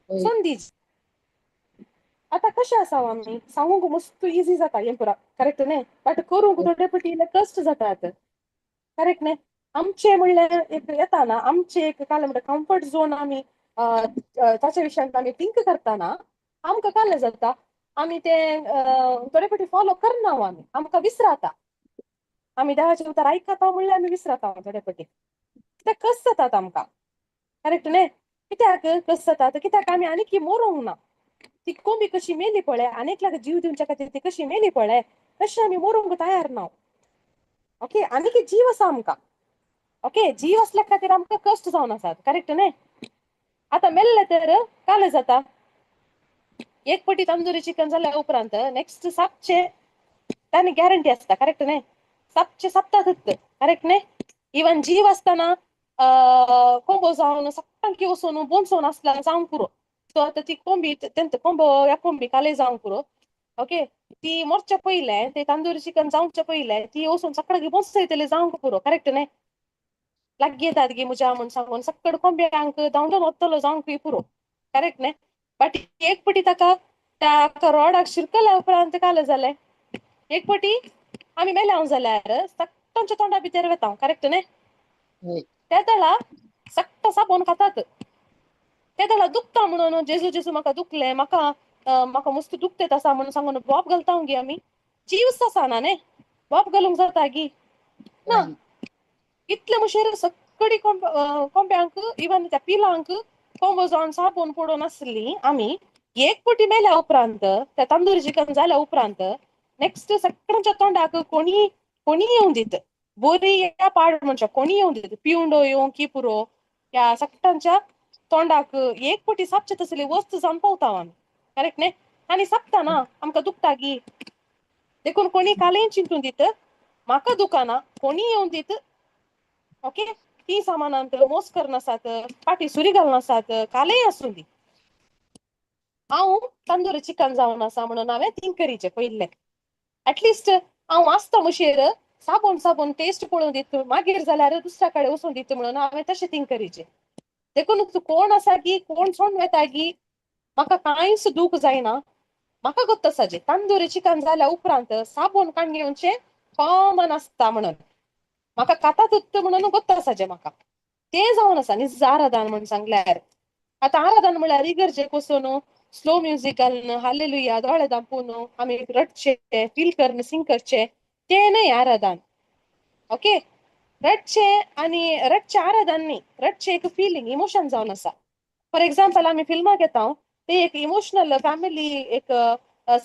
Speaker 1: सोडून दिवचें. आतां कशें आसा आमी सांगूंक मस्त इजी जाता हें पुरा, करेक्ट न्ही? बट करूंक थोडे फावटी इल्ले कश्ट जातात, करेक्ट न्ही? आमचें म्हणल्यार एक येता ना आमचें एक काल म्हणटा कम्फर्ट झोन, आमी ताच्या विशयांत आमी थिंक करतना आमकां काल जाता आमी तें थोडे फावटी फॉलो करना, आमी आमकां विसराता, आमी देवाचें उतर आयकता म्हणल्यार आमी विसराता थोडे फावटी, ते कश्ट जातात आमकां, करेक्ट न्ही? कित्याक कस जाता कित्याक आमी आनीक मरोंक ना. ती कोंबी कशी मेली पळय, आनी एकल्याक जीव दिवच्या खातीर ती कशी मेली पळय, तशें आमी मरोंक तयार ना. ओके, आनीक जीव आसा आमकां. ओके, जीव आसल्या खातीर आमकां कश्ट जावन आसात. करेक्ट न्ही? आतां मेल्ले तर काले जाता. एक पटी तंदुरी चिकन जाल्या उपरांत नेक्स्ट सापचे ताणी गॅरंटी आसता. करेक्ट न्ही? सापचे सापतात. करेक्ट न्ही? इवन जीव आसतना कोंबो जावन सट्टांकी वचून बोनसोन आसल्यार जावंक पुरो. सो आतां ती कोंबी तेंत कोंबो या कोंबी काले जावंक पुरो. ओके, ती मोरच्या पयलें ते तंदुरी चिकन जावच्या पयलें ती वचून सकाळी बोनसयतली जावंक पुरो. करेक्ट न्ही? लागीं येतात गी म्हज्या म्हूण सांगून सक्कड कोंब्यांक धांवडून वतलो जावंकूय पुरो. करेक्ट न्ही? बट एक पटी ताका त्या रोडाक शिरकल्या उपरांत काले जालें. एक पटी आमी मेल्या जाल्यार सट्टांच्या तोंडा भितर वता. करेक्ट न्ही? त्या दळा सट्ट साबण खातात. त्या दळा दुखता म्हणून जेजू जेजू म्हाका दुखलें, म्हाका म्हाका मस्त दुखतेत आसा म्हणून सांगून बोब घालता गी आमी. जीवच आसा ना न्ही, बोब घालूंक जाता गी ना. इतले मुशेर सक्कडी कोंब्यांक इवन त्या पिलांक कोंबो जावन साबून पडून आसली आमी. एक पटी मेल्या उपरांत त्या तंदुरी चिकन जाल्या उपरांत नेक्स्ट सगळ्यांच्या तोंडाक कोणी कोणी येवन दित, बोरी या पाड मनशां कोणी येवन दित, पिवंडो येवं की पुरो, ह्या सगळ्यांच्या तोंडाक एक पटी सापचे तसली वस्त जावन पावता आमी. करेक्ट न्ही? आनी सापता ना आमकां दुखता गी. देखून कोणी कालें चिंतून दित, म्हाका दुकाना कोणी येवन दित. ओके, ती सामानांत मोस करनासात, फाटी सुरी घालनासात, कालेय आसूं दी. हांव तंदुरी चिकन जावन आसा म्हणून हांवें थिंक करीचें पयलें. एटलिस्ट हांव आसता मुशेर साबून साबून टेस्ट पळोवन दित, मागीर जाल्यार दुसऱ्या कडेन वचून दित म्हणून हांवें तशें थिंक करीचें. देखून तूं कोण आसा गी, कोण सोडून वता गी, म्हाका कांयच दूख जायना. म्हाका गोत्त आसा जें तंदुरी चिकन जाल्या उपरांत साबून काडून घेवचें कॉमन आसता म्हणून म्हाका काता तुत्त म्हणून गोत्त आसा जें म्हाका तें जावन आसा निज आराधन म्हूण सांगल्यार. आतां आराधन म्हळ्यार इगर्जेक वचून स्लो म्युजीक घालून हालेलुया दोळे धांपून आमी रडचे, फील करून सिंग करचे, तें न्हय आराधन. ओके, रडचे आनी रडचें आराधन न्ही, रडचें एक फिलींग इमोशन जावन आसा. फॉर एग्जाम्पल आमी फिल्मां घेता, ते एक इमोशनल फॅमिली एक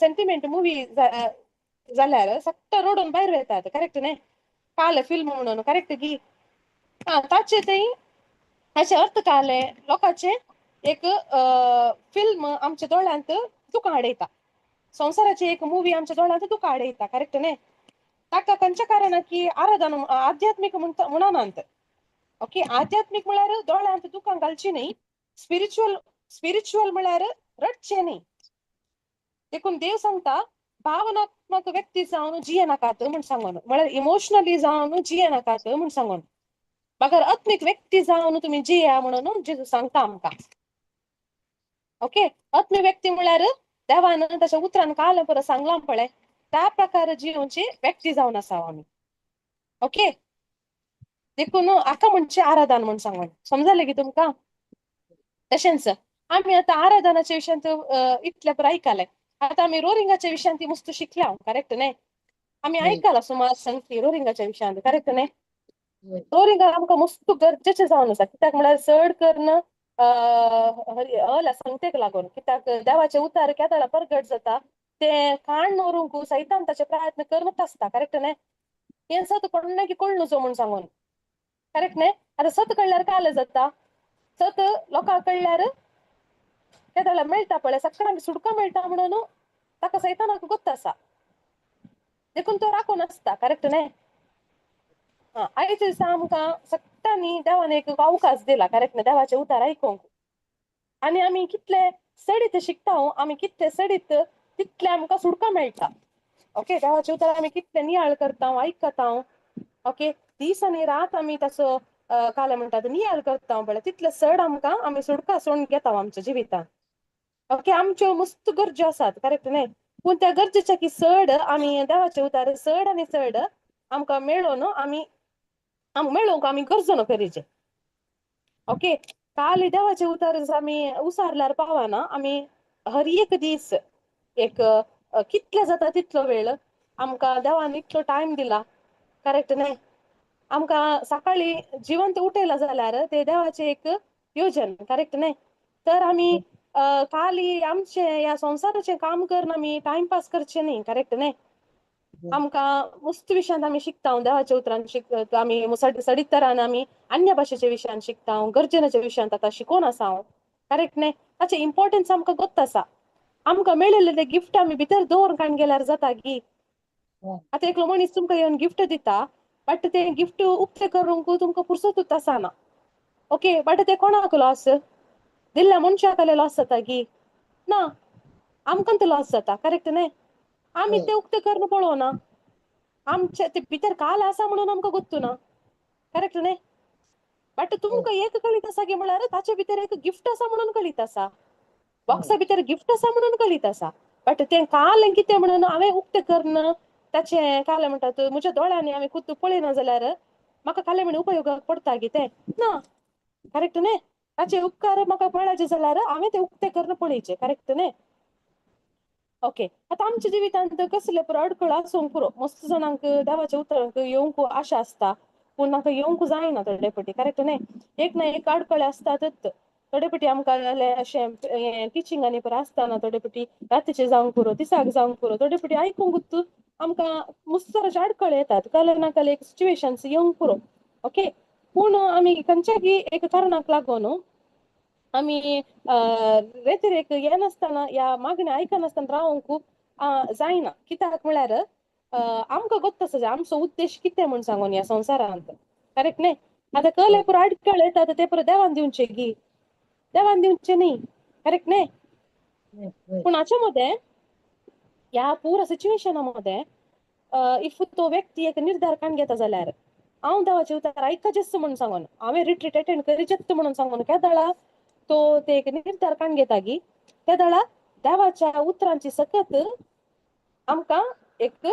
Speaker 1: सेंटिमेंट मुवी जाल्यार सट्ट रडून भायर वतात. करेक्ट न्ही? काल फिल्म म्हणून. करेक्ट गी? आं, ताचे थंय ताचे अर्थ काले लोकांचे एक फिल्म आमच्या दोळ्यांत दुकां हाडयता. संवसाराची एक मुवी आमच्या दोळ्यांत दुकां हाडयता. करेक्ट न्ही? ताका खंयच्या कारणान की आराधन आध्यात्मीक म्हणनात. ओके, आध्यात्मीक म्हळ्यार दोळ्यांत दुकां घालची न्ही, स्पिरिच्युअल स्पिरिच्युअल म्हळ्यार रडचें न्ही. देखून देव सांगता भावनात्मक व्यक्ती जावन जियेनाकात म्हूण सांगून, म्हळ्यार इमोशनली जावन जियेनाकात म्हूण सांगून, मगर आत्मीक व्यक्ती जावन तुमी जिया म्हणून जेजू सांगता आमकां. ओके, आत्मीक व्यक्ती म्हळ्यार देवान ताच्या उतरान काल परत सांगलां पळय त्या प्रकार जियोवची व्यक्ती जावन आसा आमी. ओके, देखून हाका म्हणचे आराधन म्हूण सांगून. समजलें की तुमकां? तशेंच आमी आतां आराधनाच्या विशयांत इतले पुरो आयकलें. आतां आमी रोरिंगाच्या विशयांत ती मस्त शिकल्या. करेक्ट न्ही? आमी आयकलां सुमार संगती रोरिंगाच्या विशयांत. करेक्ट न्ही? रोरिंग आमकां मस्त गरजेचें जावन आसा. कित्याक म्हळ्यार चड करून हय संगतेक लागून, कित्याक देवाचे उतार केदळा परगट जाता ते काण व्हरूंक सैतान ताचे प्रयत्न करत आसता. करेक्ट न्ही? हें सत कोणाकी कळनुचो म्हूण सांगून. करेक्ट न्ही? आतां सत कळ्ळ्यार काल जाता, सत लोकांक कळ्ळ्यार केदळा मेळटा पळय, सगळ्यांक सुटका मेळटा म्हणून ताका सैतानाक गोत्त आसा, देखून तो राखून आसता. करेक्ट न्ही? आं, आयज दिसा आमकां सगळ्यांनी देवान एक अवकाश दिला. करेक्ट न्ही? देवाचे उतार आयकूंक. आनी आमी कितले सडीत शिकता, आमी कितले सडीत तितले आमकां सुटका मेळटा. ओके, देवाचे उतार आमी कितले नियाळ करता, आयकता. ओके, दीस आनी रात आमी ताचो काल म्हणटात नियाळ करता पळय, तितले चड आमकां आमी सुटका सोडून घेता आमच्या जिवितान. ओके, आमच्यो मस्त गरज्यो आसात. करेक्ट न्ही? पूण त्या गरजेच्या की चड आमी देवाचे उतार चड आनी चड आमकां मेळोवन आमी मेळोवंक आमी गरजो करीचे. ओके, काल देवाचे उतार आमी उसारल्यार पावना. आमी हर एक दीस एक कितले जाता तितलो वेळ आमकां देवान इतलो टायम दिला. करेक्ट न्ही? आमकां सकाळी जिवंत उठयला जाल्यार ते देवाचे एक योजन, करेक्ट न्ही? तर आमी खाली आमचे ह्या संवसाराचें काम करून आमी टायमपास करचे न्ही, करेक्ट न्ही? आमकां मस्त विशयांत आमी शिकता, देवाच्या उतरान शिक आमी, सडीत तरान आमी अन्य भाशेच्या विशयान शिकता, गर्जनाच्या विशयांत आतां शिकोन आसा हांव, करेक्ट न्ही? ताचें इम्पॉर्टन्स आमकां गोत्त आसा. आमकां मेळिल्लें तें गिफ्ट आमी भितर दवरून काण गेल्यार जाता गी? आतां एकलो मनीस तुमकां येवन गिफ्ट दिता, बट तें गिफ्ट उक्तें करूंक तुमकां पुरसतूच आसना, ओके? बट तें कोणाक लॉस? दिल्ल्या मनशाक लॉस जाता गी? ना, आमकां तो लॉस जाता, करेक्ट न्ही? आमी ते उक्ते करून पळोवना, आमचे ते भितर काल आसा म्हणून आमकां गोत्तू ना, करेक्ट न्ही? बट तुमकां एक कळीत आसा की म्हळ्यार ताचे भितर एक गिफ्ट आसा म्हणून कळीत आसा, बॉक्सा भितर गिफ्ट आसा म्हणून कळीत आसा, बट तें काल कितें म्हणून हांवें उक्तें करून ताचें काल म्हणटात म्हज्या दोळ्यांनी हांवें खुद्द पळयना जाल्यार म्हाका कालें म्हण उपयोगाक पडटा की तें ना, करेक्ट न्ही? ताचे उपकार म्हाका पळयाचे जाल्यार हांवें तें उक्तें करून पळयचें, करेक्ट न्ही? ओके, आतां आमच्या जिवितांत कसले पुरो अडखळ आसूंक पुरो, मस्त जाणांक देवाच्या उतरांक येवंक आशा आसता, पूण तांकां येवंक जायना थोडे फावटी, करेक्ट न्ही? एक ना एक अडखळ आसतातच. थोडे फावटी आमकां जाल्यार अशें टिचिंगांनी पुरो आसतना थोडे फावटी रातीचें जावंक पुरो, दिसाक जावंक पुरो, थोडे फावटी आयकूंक आमकां मस्त तरांचे अडखळ येतात, कले ना कले एक सिच्युएशन्स येवंक पुरो, ओके? पूण आमी खंयच्यागी एक कारणाक लागून आमी रेतिरेक येनासतना ह्या मागणें आयकनासतना रावंक जायना. कित्याक म्हळ्यार आमकां गोत्त आसा आमचो उद्देश कितें म्हूण सांगून ह्या संवसारांत, करेक्ट न्ही? आतां कले पुरो अडखळ येतात ते पुरो देवान दिवचे गी? देवान दिवचे न्ही, करेक्ट न्ही? पूण हाचे मदें ह्या पुरा सिच्युएशना मदें if तो व्यक्ती एक निर्धार काण घेता जाल्यार हांव देवाचें उतर आयकचेच म्हणून सांगून, हांवें रिट्रीट अटेंड करीचेच म्हणून सांगून केदळा तो ते एक निर्धार काण घेता गी, तेदळा देवाच्या उतरांची सकत आमकां एक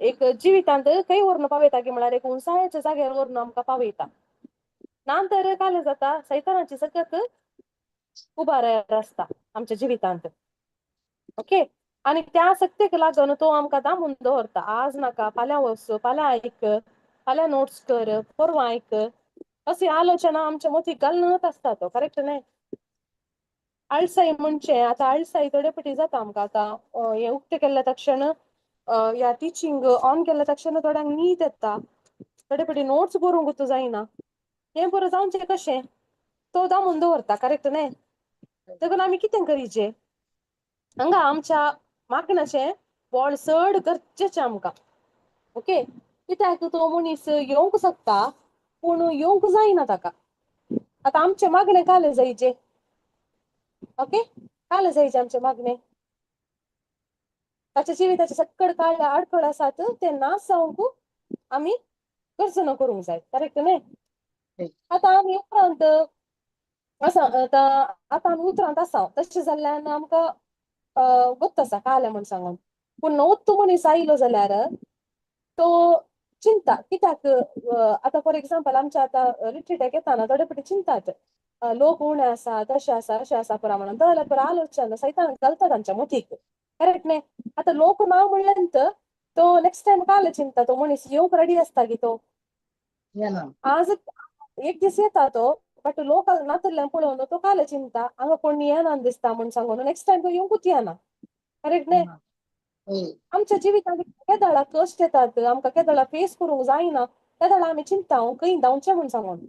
Speaker 1: एक जिवितांत खंय व्हरून पावयता की म्हळ्यार एक उंचायेच्या जाग्यार व्हरून आमकां पावयता. ना तर कालें जाता, सैतानाची सकत उबार आसता आमच्या जिवितांत, ओके? आनी त्या सक्तेक लागून तो आमकां दामून दवरता, आज नाका फाल्यां वच, फाल्यां आयक, फाल्यां नोट्स कर, परवां आयक, अशी आलोचना आमच्या मतीक घालनच आसता तो, करेक्ट न्ही? आळसाय म्हणजे आतां आळसाय थोडे फावटी जाता आमकां. आतां हें उक्तें केल्ल्या तक्षण ह्या टिचींग ऑन केल्ल्या तक्षण थोड्यांक न्हीद येता, थोडे फावटी नोट्स बरोवंक जायना, हें बरो जावचें कशें? तो दामून दवरता, करेक्ट न्ही? देखून आमी कितें करीचें? हांगा आमच्या मागण्याचें बोळ चड गरजेचें आमकां, ओके? कित्याक तो मनीस येवंक शकता पूण येवंक जायना ताका. आतां आमचें मागणें कालें जायचें, ओके? कालें जायचें आमचें मागणें, ताच्या जिविताचे सक्कड काळ आडखळ आसात ते ना जावंक आमी गर्जना करूंक जाय, करेक्ट न्ही? आतां आमी उपरांत आसा, आतां आतां आमी उतरांत आसा, तशें जाल्ल्यान आमकां गोत्त आसा कालें म्हूण सांगून. पूण नवतो मनीस आयलो जाल्यार तो चिंता कित्याक? आतां फॉर एग्जाम्पल आमच्या आतां रिट्रीटाक येताना थोडे फावटी चिंतात लोक उणे आसा, तशें आसा, अशें आसा पुरा म्हणून, जाल्यार पुरा आलोचना सैतान घालता तांच्या मतीक, करेक्ट न्ही? आतां लोक ना म्हणल्यार तो नेक्स्ट टायम काल चिंता, तो मनीस येवंक रेडी आसता की तो आज एक दीस येता तो, बट लोक नातल्ल्यान पळोवन तो काल चिंता हांगा कोण येना दिसता म्हूण सांगून नेक्स्ट टायम तो येवंकूच येना, करेक्ट न्ही? आमच्या जिवितांत केदळा कश्ट येतात, आमकां केदळा फेस करूंक जायना, तेदळा आमी चिंता खंय धांवचें म्हूण सांगून.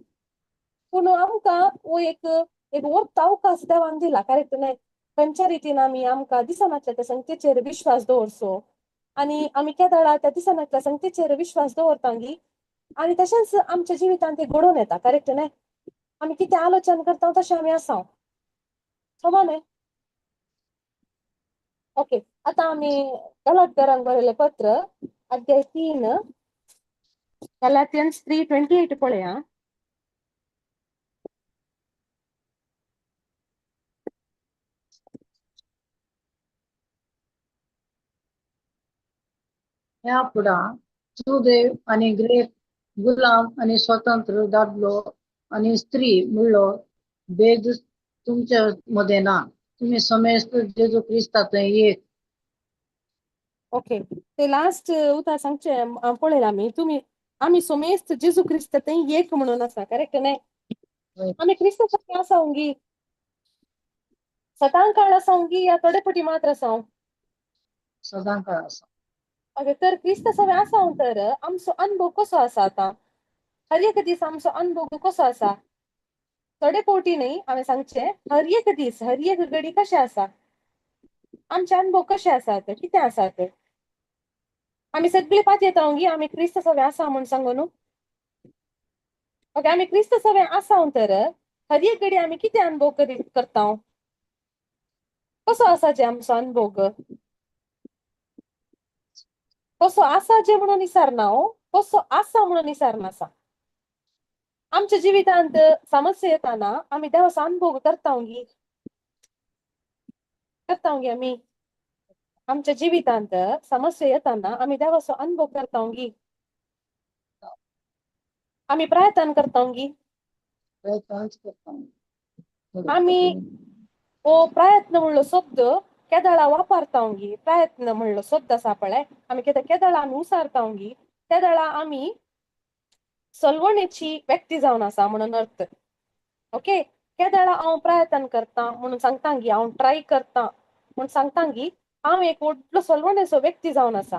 Speaker 1: पूण आमकां हो एक एक वर्त अवकाश देवान दिला, करेक्ट न्ही? खंयच्या रितीन आमी आमकां दिसनातल्या त्या संगतेचेर विश्वास दवरचो, आनी आमी केदळा त्या दिसनातल्या संगतेचेर विश्वास दवरता गी, आनी तशेंच आमच्या जिवितांत तें घडोवन येता, करेक्ट न्ही? आमी कितें आलोचन करता तशें आमी आसा, समा न्ही? ओके, आतां आमी गलातकरांक बरयलें पत्र अध्याय 3, गलातियन्स 3:28 पळया.
Speaker 2: ह्या फुडां सुदैव आनी ग्रेक, गुलाम आनी स्वतंत्र, दादलो आनी स्त्री म्हणलो भेद तुमच्या मदें ना, तुमी समेस्त जेजू क्रिस्तांत एक.
Speaker 1: ओके, ते लास्ट उतर सांगचे पळयला आमी, तुमी आमी समेस्त जेजू क्रिस्त थंय एक म्हणून आसा, करेक्ट न्ही?
Speaker 2: वय.
Speaker 1: आमी क्रिस्ता सवें आसाव गी? सदां काळ आसाव गी या थोडे फावटी मात्र आसाव?
Speaker 2: सदां काळ आसा.
Speaker 1: ओके, तर क्रिस्ता सवें आसाव तर आमचो अनुभव कसो आसा आतां? हर एक दीस आमचो अनुभव कसो आसा? थोडे फावटी न्ही, हांवें सांगचें, हर एक दीस, हर एक घडी कशें आसा आमचे अनुभव, कशे आसात, कितें आसात? आमी सगळी पातयेता गी आमी क्रिस्त सवें आसा म्हूण सांगू न्हू? ओके, आमी क्रिस्त सवें आसा तर हर एक घडी आमी कितें अनुभव करता? कसो आसा जे आमचो अनुभव? कसो आसा जे म्हणून विचारना हो, कसो आसा म्हणून विचारना आसा. आमच्या जिवितांत समस्या येताना आमी देवाचो अनुभव करता गी? करता गी आमी? आमच्या जिवितांत समस्या येताना आमी देवाचो अनुभव करता गी? आमी प्रयत्न करता गी?
Speaker 2: प्रयत्नच करता.
Speaker 1: आमी हो प्रयत्न म्हणलो शब्द केदळा वापरता गी? प्रयत्न म्हणलो शब्द आसा पळय, आमी केदळा आमी उसारता गी, तेदळा आमी सलवणेची व्यक्ती जावन आसा म्हणून अर्थ. ओके, केदळा हांव प्रयत्न करता म्हणून सांगता गी, हांव ट्राय करता म्हूण सांगता गी, हांव एक व्हडलो सलवणेचो व्यक्ती जावन आसा.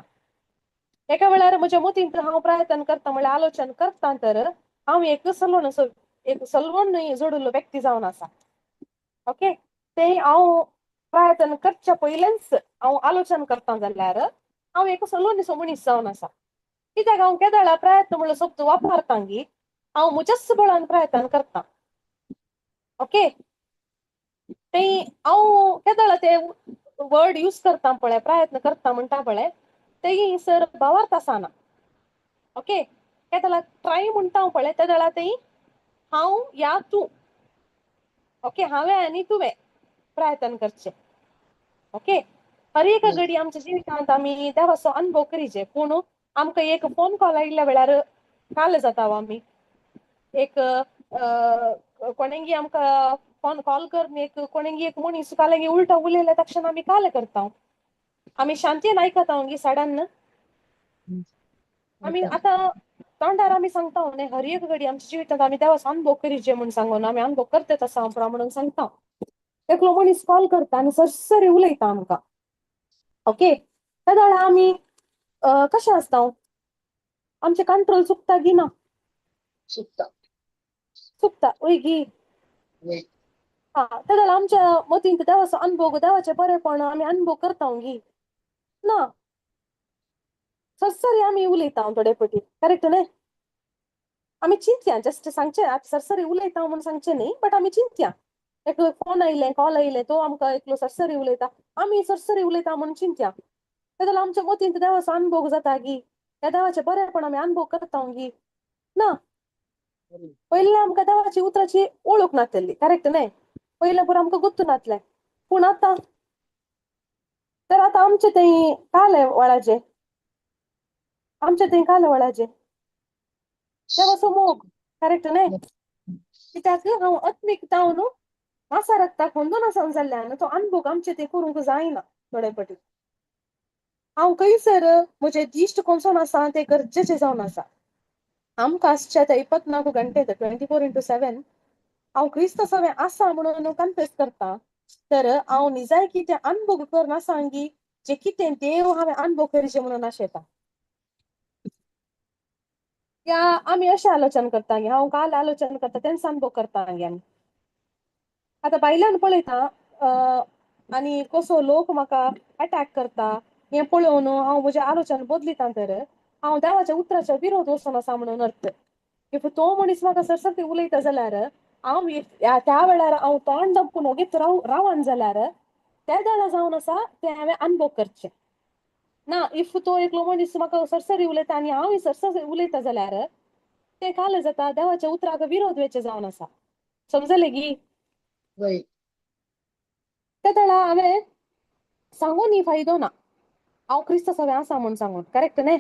Speaker 1: एका वेळार म्हज्या मतींत हांव प्रयत्न करता म्हणल्यार आलोचन करता तर हांव एक सलवणेचो, एक सलवण जोडिल्लो व्यक्ती जावन आसा. ओके, ते हांव प्रयत्न करच्या पयलेंच हांव आलोचन करता जाल्यार हांव एक सलवणेचो मनीस जावन आसा. कित्याक हांव केदळा प्रयत्न म्हणलो शब्द वापरता गी, हांव म्हज्याच बळान प्रयत्न करता. ओके, ते हांव केदळा ते वर्ड यूज करता पळय, प्रयत्न करता म्हणटा पळय, तेय सर भावार्थ आसना. ओके, केदळा ट्राय म्हणटा पळय, तेदळा तेय हांव या तूं. ओके, हांवें आनी तुवें प्रयत्न करचें. ओके, हर एक घडी आमच्या जिवितांत आमी देवाचो अनुभव करीचे, पूण आमकां एक फोन कॉल आयिल्ल्या वेळार काल जाता. आमी एक कोणेंगी आमकां फोन कॉल करून, एक कोणेंगी एक मनीस कालेंगी उल्टा उलयल्या तक्षण आमी काल करता. आमी शांतीन आयकता गी साडान? आमी आतां तोंडार आमी सांगता न्ही, हर एक घडी आमच्या जिवितांत आमी देवाचो अनुभव करीचे म्हूण सांगून आमी अनुभव करतात आसा म्हणून सांगता. एकलो मनीस कॉल करता आनी सरसरी उलयता आमकां. ओके, तेदळा आमी कशें आसता? आमचें कंट्रोल चुकता गी ना?
Speaker 2: चुकता.
Speaker 1: चुकता वय गी?
Speaker 2: वय.
Speaker 1: हा, तेदळा आमच्या मतींत देवाचो अनुभव, देवाचें बरेपण आमी अनुभव करता गी ना? सरसरी आमी उलयता थोडे फावटी, करेक्ट न्ही? आमी चिंतया, जस्ट सांगचें, आतां सरसरी उलयता म्हूण सांगचें न्ही, बट आमी चिंतया. एक फोन आयलें, कॉल आयलें, तो आमकां एकलो सरसरी उलयता, आमी सरसरी उलयता म्हूण चिंतया. तेदळा आमच्या मतींत देवाचो अनुभव जाता गी? ह्या देवाचें बरेपण आमी अनुभव करता गी ना? पयलीं आमकां देवाची उतराची वळख नासली, करेक्ट न्ही? पयलें पुरो आमकां गुत्तू नासलें, पूण आतां तर आतां आमचे थंय काले वळाचे, आमचे थंय काले वळाचे देवाचो मोग, करेक्ट न्ही? कित्याक हांव आत्मीक जावन न्हू मासा रक्ताक होंदून आसा जाल्ल्यान तो अनुभव आमचे ते करूंक जायना. थोडे फावटी हांव खंयसर म्हजें दिश्ट कोणसोन आसा तें गरजेचें जावन आसा. आमकां आसच्या त्या 24 घंटे, 24x7, हांव क्रिस्त सवें आसा म्हणून कन्फेस करता तर हांव निजाय कितें अनुभव करना सांगी जे कितें देव हांवें अनुभव करीचे म्हणून आशेता. या आमी अशें आलोचन करता गे, हांव काल आलोचन करता तेंच अनुभव करता गे आमी? आतां भायल्यान पळयता आनी कसो लोक म्हाका अटॅक करता हें पळोवन हांव म्हजें आलोचन बदलिता तर हांव देवाच्या उतराच्या विरोध वचोन आसा म्हणून अर्थ. If तो मनीस म्हाका सरसरती उलयता जाल्यार हांव त्या वेळार हांव तोंड दपकून ओगीच रावन जाल्यार त्या वेळार जावन आसा तें हांवें अनुभव करचें ना. If तो एकलो मनीस म्हाका सरसरी उलयता आनी हांवूय सरसरी उलयता जाल्यार तें काल जाता, देवाच्या उतराक विरोध वेचें जावन आसा. समजलें गी?
Speaker 2: वय.
Speaker 1: त्या वेळार हांवें सांगून फायदो ना हांव क्रिस्त सवें आसा म्हूण सांगून, करेक्ट न्ही?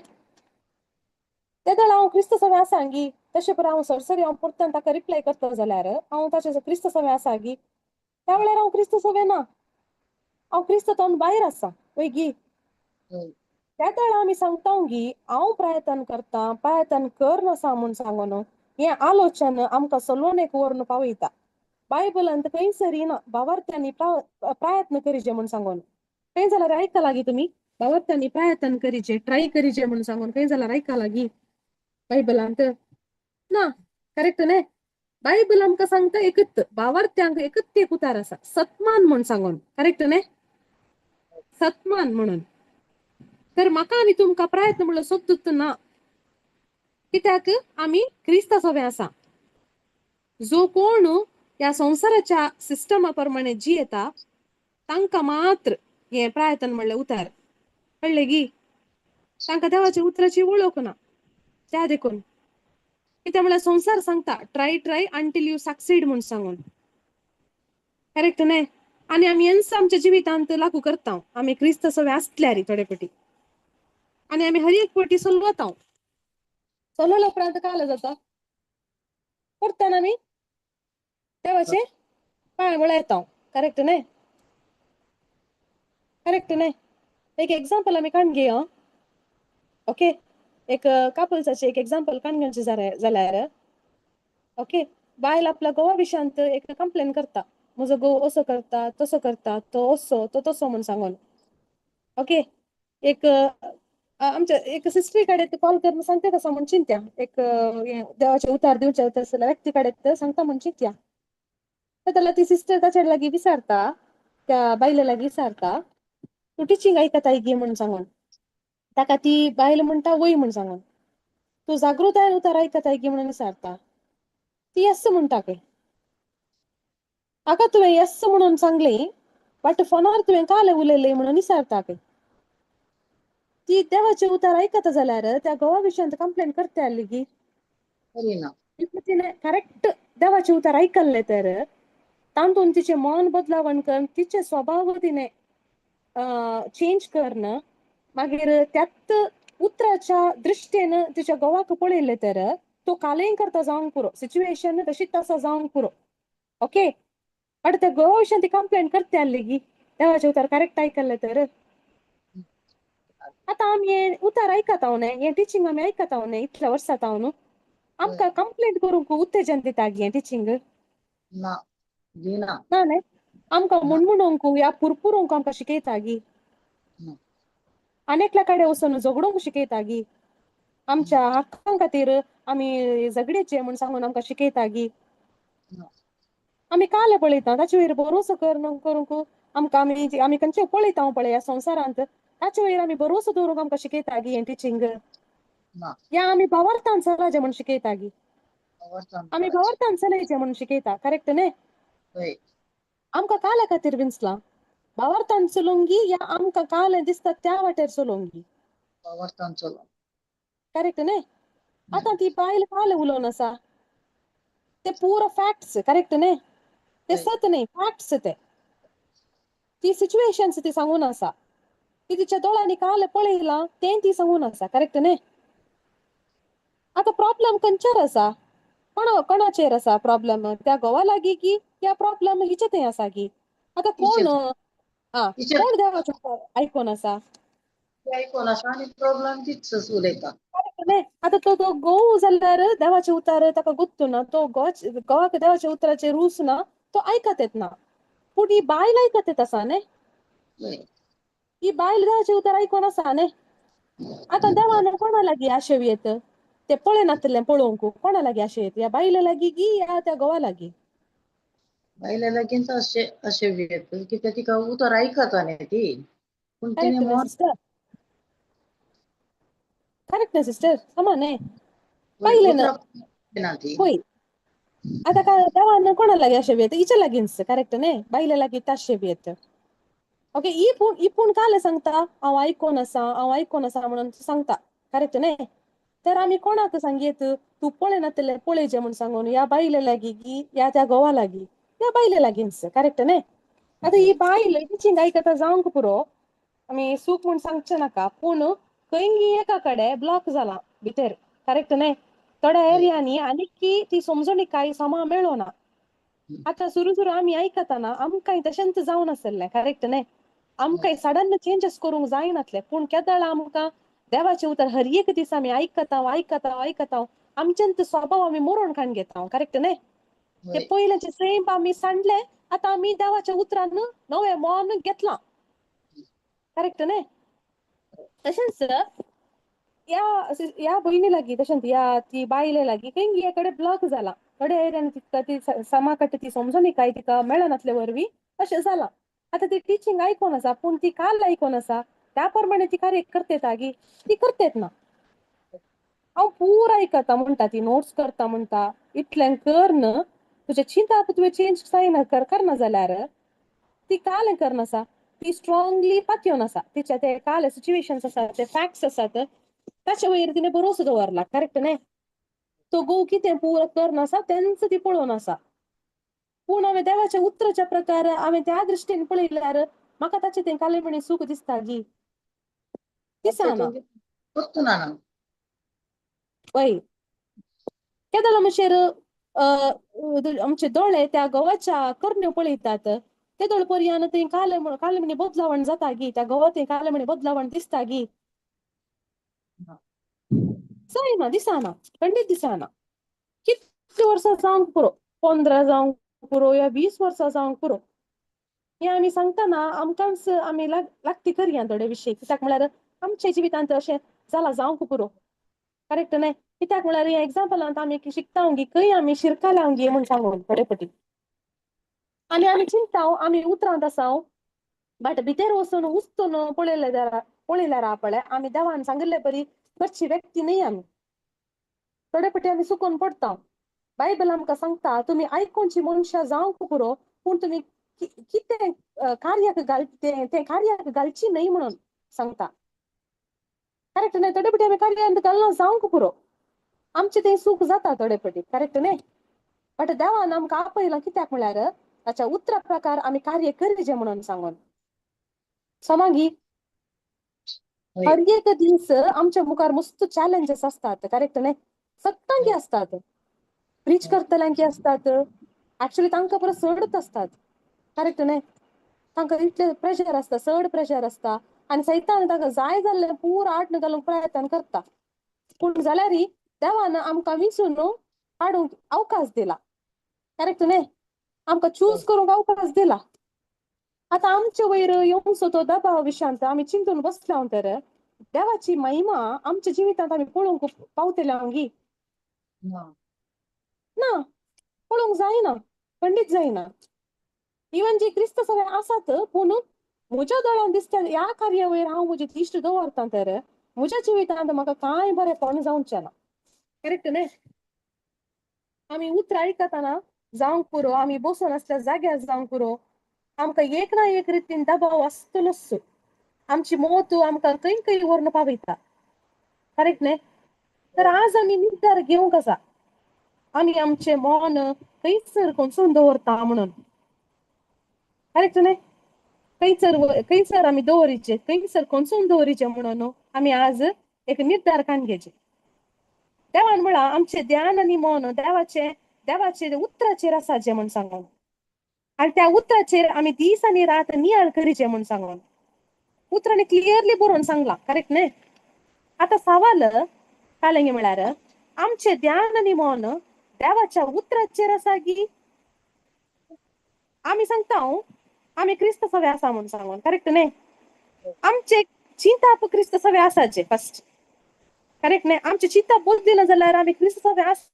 Speaker 1: त्या वेळार हांव क्रिस्त सवें आसा गी, तशें पळय हांव सरसरी हांव परतून ताका रिप्लाय करता जाल्यार हांव ताचे क्रिस्त सवें आसा गी? त्या वेळार हांव क्रिस्त सवें ना, हांव क्रिस्त तोंड भायर आसा, वय गी?
Speaker 2: वय.
Speaker 1: त्या वेळार आमी सांगता गी हांव प्रयत्न करता, प्रयत्न कर आसा म्हूण सांगून. हें आलोचन आमकां सलोनेक व्हरून पावयता. बायबलांत खंयसर ना भावार्थ्यांनी प्रयत्न करीचे म्हूण सांगून. खंय जाल्यार आयकलां लागी तुमी भावार्थ्यांनी प्रयत्न करीचे, ट्राय करीचे म्हूण सांगून खंय जाल्यार आयकलां लागी बायबलांत ना? करेक्ट न्ही? बायबल आमकां सांगता एकच भावार्थ्यांक एकच एक उतार आसा, सत्मान म्हूण सांगून. करेक्ट न्ही? सत्मान म्हणून. तर म्हाका आनी तुमकां प्रयत्न म्हणलो सोदूच ना, कित्याक आमी क्रिस्ता सोबे आसा. जो कोण ह्या संवसाराच्या सिस्टमा प्रमाणे जियेता तांकां मात्र हें प्रयत्न म्हणलें उतार. कळ्ळें गी? तांकां देवाच्या उतराची वळख ना. त्या देखून कित्याक म्हळ्यार संवसार सांगता try try until you succeed म्हूण सांगून. करेक्ट न्ही? आनी आमी हेंच आमच्या जिवितांत लागू करता. आमी क्रिस्त सगळे आसल्यार थोडे पटी आनी आमी हर एक पटी चलवता. चलवल्या उपरांत काय जाता, परतान आमी देवाचे पांय वळा येता. करेक्ट न्ही? करेक्ट न्ही? एक एग्जाम्पल आमी काडून घेया. ओके, एक कापल्साचे एक एग्जाम्पल काडून घेवचें जाल्यार, ओके, बायल आपल्या घोवा विशयांत एक कंप्लेन करता, म्हजो घोव असो करता तसो करता, तो असो तो तसो म्हूण सांगून. ओके, एक आमच्या एक सिस्टरी कडेन कॉल करून सांगता तसो म्हूण चिंत्या, एक देवाचे उतार दिवचे तसल्या व्यक्ती कडेन सांगता म्हूण चिंत्या. जाल्यार ती सिस्टर ताचे लागीं विचारता, त्या बायले लागीं विचारता, तूं टिचींग आयकताय गी म्हूण सांगून. ताका ती बायल म्हणटा वय म्हूण सांगून. तूं जागृतायेन उतार आयकताय गी म्हणून विचारता. ती येस म्हणटा खंय. आका तुवें येस म्हणून सांगली बट फोनार तुवें काल उलयलें म्हणून विचारता खंय. ती देवाचे उतार आयकता जाल्यार त्या घोवा विशयांत कंप्लेन करता आसली गी?
Speaker 2: करिना.
Speaker 1: तिणें करेक्ट देवाचे उतार आयकल्ले तर तातूंत तिचें मन बदलावण करून तिचे स्वभाव तिणें चेंज करन मागीर त्याच उतराच्या दृश्टीन तिच्या घोवाक पळयलें तर तो कालेय करता जावंक पुरो, सिच्युएशन तशीच आसा जावंक पुरो. ओके, बट त्या घोवा विशयान ती कंप्लेन करता आसली गी देवाचे उतार करेक्ट आयकल्ले तर? आतां आमी हें उतार आयकता न्ही, हें टिचींग आमी आयकता न्ही इतल्या वर्सां जावन, आमकां कंप्लेंट करूंक उत्तेजन दिता गी हें टिचींग?
Speaker 2: ना, दिना.
Speaker 1: ना न्ही? आमकां मुणमुणोंक या पुरपुरोंक आमकां शिकयता गी? आनी एकल्या कडेन वचून झगडूंक शिकयता गी? आमच्या हक्कां खातीर आमी झगडेचे म्हूण सांगून आमकां शिकयता गी? आमी काले पळयता ताचे वयर भरोसो करूंक आमकां आमी आमी खंयचे पळयता पळय ह्या संवसारांत, ताचे वयर आमी भरोसो दवरूंक आमकां शिकयता गी हें टिचींग? या आमी भावार्थान चलाचें म्हूण शिकयता गी? आमी भावार्थान चलयचें म्हूण शिकयता. करेक्ट न्ही? आमकां काल्या खातीर विंचलां, भावार्थान चलोवंक गी या आमकां कालें दिसता त्या वाटेर चलोवंक गी?
Speaker 2: भावार्थान चलोवंक.
Speaker 1: करेक्ट न्ही? आतां ती बायल कालें उलोवन आसा ते पुरो फॅक्ट्स. करेक्ट न्ही? ते सत न्ही, फॅक्ट्स ते. ती सिच्युएशन्स ती सांगून आसा, ती तिच्या दोळ्यांनी कालें पळयलां तें ती सांगून आसा. करेक्ट न्ही? आतां प्रॉब्लम खंयचेर आसा, कोणाचेर आसा प्रॉब्लम? त्या घोवा लागीं की या प्रॉब्लम हिचे थंय आसा की? आतां कोण कोण देवाचें आयकोन आसा?
Speaker 2: आयकोन आसा आनी प्रॉब्लम तीच उलयता.
Speaker 1: आतां तो तो घोव जाल्यार देवाचे उतार ताका गुत्तू ना, तो घोवाक देवाच्या उतराचेर रूच ना, तो आयकत येत ना. पूण ही बायल आयकत येत आसा न्ही, ही बायल देवाचे उतर आयकोन आसा न्ही. आतां देवान कोणा लागीं आशेव येत ते पळयनातलें पळोवंक, कोणा लागीं आशे येत, ह्या बायले लागीं गी या त्या घोवा लागीं?
Speaker 2: बायले लागींच अशें येत कित्याक तिका उतर आयकता न्ही ती. पूण तिणें
Speaker 1: करेक्ट न्ही सिस्टर? करेक्ट न्ही सिस्टर? समा न्ही? बायलेन पळय आतां काय देवान कोणा लागीं अशें येत? हिच्या लागींच. करेक्ट न्ही? बायले लागीं ताशें येत. ओके, ही पूण कालें सांगता हांव आयकोन आसा, हांव आयकोन आसा म्हणून सांगता. करेक्ट न्ही? तर आमी कोणाक सांगयेत तूं पळयनातलें पळयचें म्हूण सांगून, ह्या बायले लागीं गी या त्या घोवा लागीं? ह्या बायले लागींच. करेक्ट न्ही? आतां ही बायल टिचींग आयकता जावंक पुरो, आमी चूक म्हूण सांगचें नाका, पूण खंय गी एका कडेन ब्लॉक जाला भितर. करेक्ट न्ही? थोड्या एरियांनी आनीक ती समजणी कांय समा मेळना. आतां सुरू सुरू आमी आयकतना आमकांय तशेंच जावन आसलें. करेक्ट न्ही? आमकांय सडन चेंजीस करूंक जायनातले, पूण केदळ आमकां देवाचें उतर हर एक दीस आमी आयकता आयकता आयकता आमच्यान स्वभाव आमी मोरोण काडून घेता, करेक्ट न्ही? ते पयल्याचे सैम आमी सांडले, आतां आमी देवाच्या उतरान नवें मन घेतलां, करेक्ट न्ही? तशेंच ह्या ह्या भयणी लागीं, तशेंच ह्या ती बायले लागीं खंय कडे ब्लॉक जाला, थोडे एरियान तिका ती समा कट्ट ती समजून काय तिका मेळनातले वरवीं अशें जालां. आतां ती टिचींग आयकोन आसा, पूण ती काल आयकोन आसा त्या प्रमाणे ती कार्य करतेत गी ती करतेत ना. हांव पूरा आयकता म्हणटा, ती नोट्स करता म्हणटा, इतलें कर न्हू तुजें चिंताप तुवें चेंज जायना करना जाल्यार ती काल करना आसा, ती स्ट्रॉंगली पातयेवन आसा. तिच्या ते काल सिच्युएशन्स आसात, ते फॅक्ट्स आसात, ताचे वयर तिणें भरोसो दवरला, करेक्ट न्ही? तो घोव कितें पुरो करना आसा तेंच ती पळोवन आसा. पूण हांवें देवाच्या उतराच्या प्रकार हांवें त्या दृश्टीन पळयल्यार म्हाका ताचें तें कालेपणी सूख दिसता गी? दिसना.
Speaker 2: ना.
Speaker 1: वय केदोळ म्हणशेर आमचे दोळे त्या घोवाच्या करण्यो पळयतात, तेदोळ पर्यान थंय काले कालेमणी बदलावण जाता गी? त्या घोवा थंय कालेमणी बदलावण दिसता गी? जायना, दिसना, खंडीत दिसना. कितलीं वर्सां जावंक पुरो, 15 जावंक पुरो या 20 वर्सां जावंक पुरो. हें आमी सांगतना आमकांच आमी लागती करया थोडे विशय, कित्याक म्हळ्यार आमच्या जिवितांत अशें जालां जावंक पुरो, करेक्ट न्हय? कित्याक म्हळ्यार ह्या एग्जाम्पलांत आमी शिकता गी खंय आमी शिरकाल्या गी म्हूण सांगून थोडे फावटी. आनी आमी चिंता आमी उतरांत आसा, बट भितर वचून उस्तून पळयले जाल्यार, पळयल्यार पळय आमी देवान सांगिल्ले परी करची व्यक्ती न्हय आमी. थोडे फावटी आमी चुकून पडटा. बायबल आमकां सांगता, तुमी आयकोनची मनशां जावंक पुरो, पूण तुमी कितें कार्याक घाल तें तें कार्याक घालची न्हय म्हणून सांगता, करेक्ट न्हय? थोडे फावटी आमी कार्यांत घालना जावंक पुरो, आमचें तें चूक जाता थोडे फावटी, करेक्ट न्हय? बट देवान आमकां आपयलां कित्याक म्हळ्यार ताच्या उतरा प्रकार आमी कार्य करीजे म्हणून सांगून समागी. हर एक दीस आमच्या मुखार मस्त चॅलेंजीस आसतात, करेक्ट न्हय? सगळ्यांकी आसतात, प्रीच करतल्यांकी आसतात, एक्चुअली तांकां परत चडच आसतात, करेक्ट न्हय? तांकां इतले प्रेशर आसता, चड प्रेशर आसता आनी सैतान तांकां जाय जाल्लें पुरो आटन घालूंक प्रयत्न करता. पूण जाल्यारय देवान आमकां विंचून काडूंक अवकाश दिला, करेक्ट न्हय? आमकां चूज करूंक अवकाश दिला. आतां आमचे वयर येवचो तो दबाव विशांत आमी चिंतून बसल्या तर देवाची महिमा आमच्या जिवितांत आमी पळोवंक पावतले गी? ना, पळोवंक जायना, खंडीत जायना. इवन जे क्रिस्त सगळे आसात, पूण म्हज्या दोळ्यान दिसता ह्या कार्या वयर हांव म्हजी दिश्ट दवरता तर म्हज्या जिवितांत म्हाका कांय बरेंपण जावचें ना, करेक्ट न्हय? आमी उतरां आयकतना जावंक पुरो, आमी बसून आसल्या जाग्यार जावंक पुरो, आमकां एक ना एक रितीन दबाव आसतलोच. आमची मत आमकां खंय खंय व्हरून पावयता, करेक्ट न्हय? तर आज आमी निर्धार घेवंक आसा, आमी आमचें मन खंयसर कोसळून दवरता म्हणून, करेक्ट न्हय? खंयसर खंयसर आमी दवरिचे, खंयसर कोसळून दवरिचे म्हणून आमी आज एक निर्धार काडून घेवचे. देवान म्हळां आमचें ध्यान आनी मन देवाचे देवाचे उतराचेर आसाचें म्हूण सांगून, आनी त्या उतराचेर आमी दीस आनी रात नियाळ करीचे म्हूण सांगून उतरांनी क्लियरली बरोवन सांगलां, करेक्ट न्हय? आतां सवाल कालेंगे म्हळ्यार आमचें ध्यान आनी मन देवाच्या उतराचेर आसा गी? आमी सांगता आमी क्रिस्त सवे आसा म्हूण सांगून, करेक्ट न्हय? आमचे चिंताप क्रिस्त सवे आसाचे फर्स्ट, करेक्ट न्हय? आमचे चिंताप बदलिना जाल्यार आमी क्रिस्त सवे आस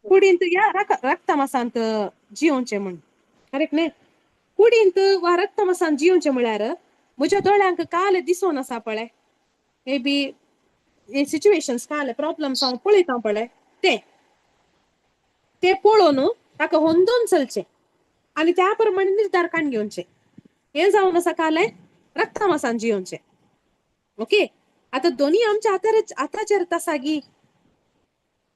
Speaker 1: कुडींत ह्या रक्तमासांत जियोवचें म्हूण, करेक्ट न्हय? कुडींत वा रक्तमासांत जियोवचें म्हळ्यार म्हज्या दोळ्यांक काल दिसोन आसा पळय, मे बी हे सिच्युएशन्स काल प्रॉब्लम्स हांव पळयता पळय, ते ते पळोवन ताका होंदोन चलचें आनी त्या प्रमाणे निर्धार काडून घेवचें. हें जावन आसा कालें रक्तमासान जियोवचें. ओके, आतां दोनी आमच्या हातार हाताचेर आसा गी?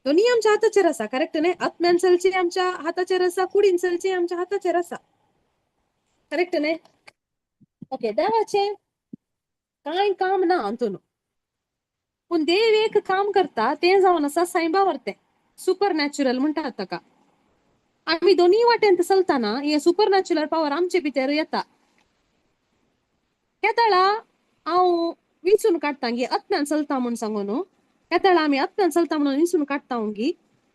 Speaker 1: दोनी आमच्या हाताचेर आसा, करेक्ट न्हय? आत्म्यान चलचें आमच्या हाताचेर आसा, कुडीन चलचें आमच्या हाताचेर आसा, करेक्ट न्हय? ओके, देवाचें कांय काम ना हातून, पूण देव एक काम करता तें जावन आसा सायबा वर्तें. सुपर नॅचरल म्हणटात ताका. आमी दोनूय वाटेन चलतना हे सुपर नॅचरल पावर आमचे भितर येता. केदळा हांव विंचून काडटा गी आत्म्यान चलता म्हूण सांगू न्हू, केदळा आमी आत्म्यान चलता म्हणून विंचून काडटा गी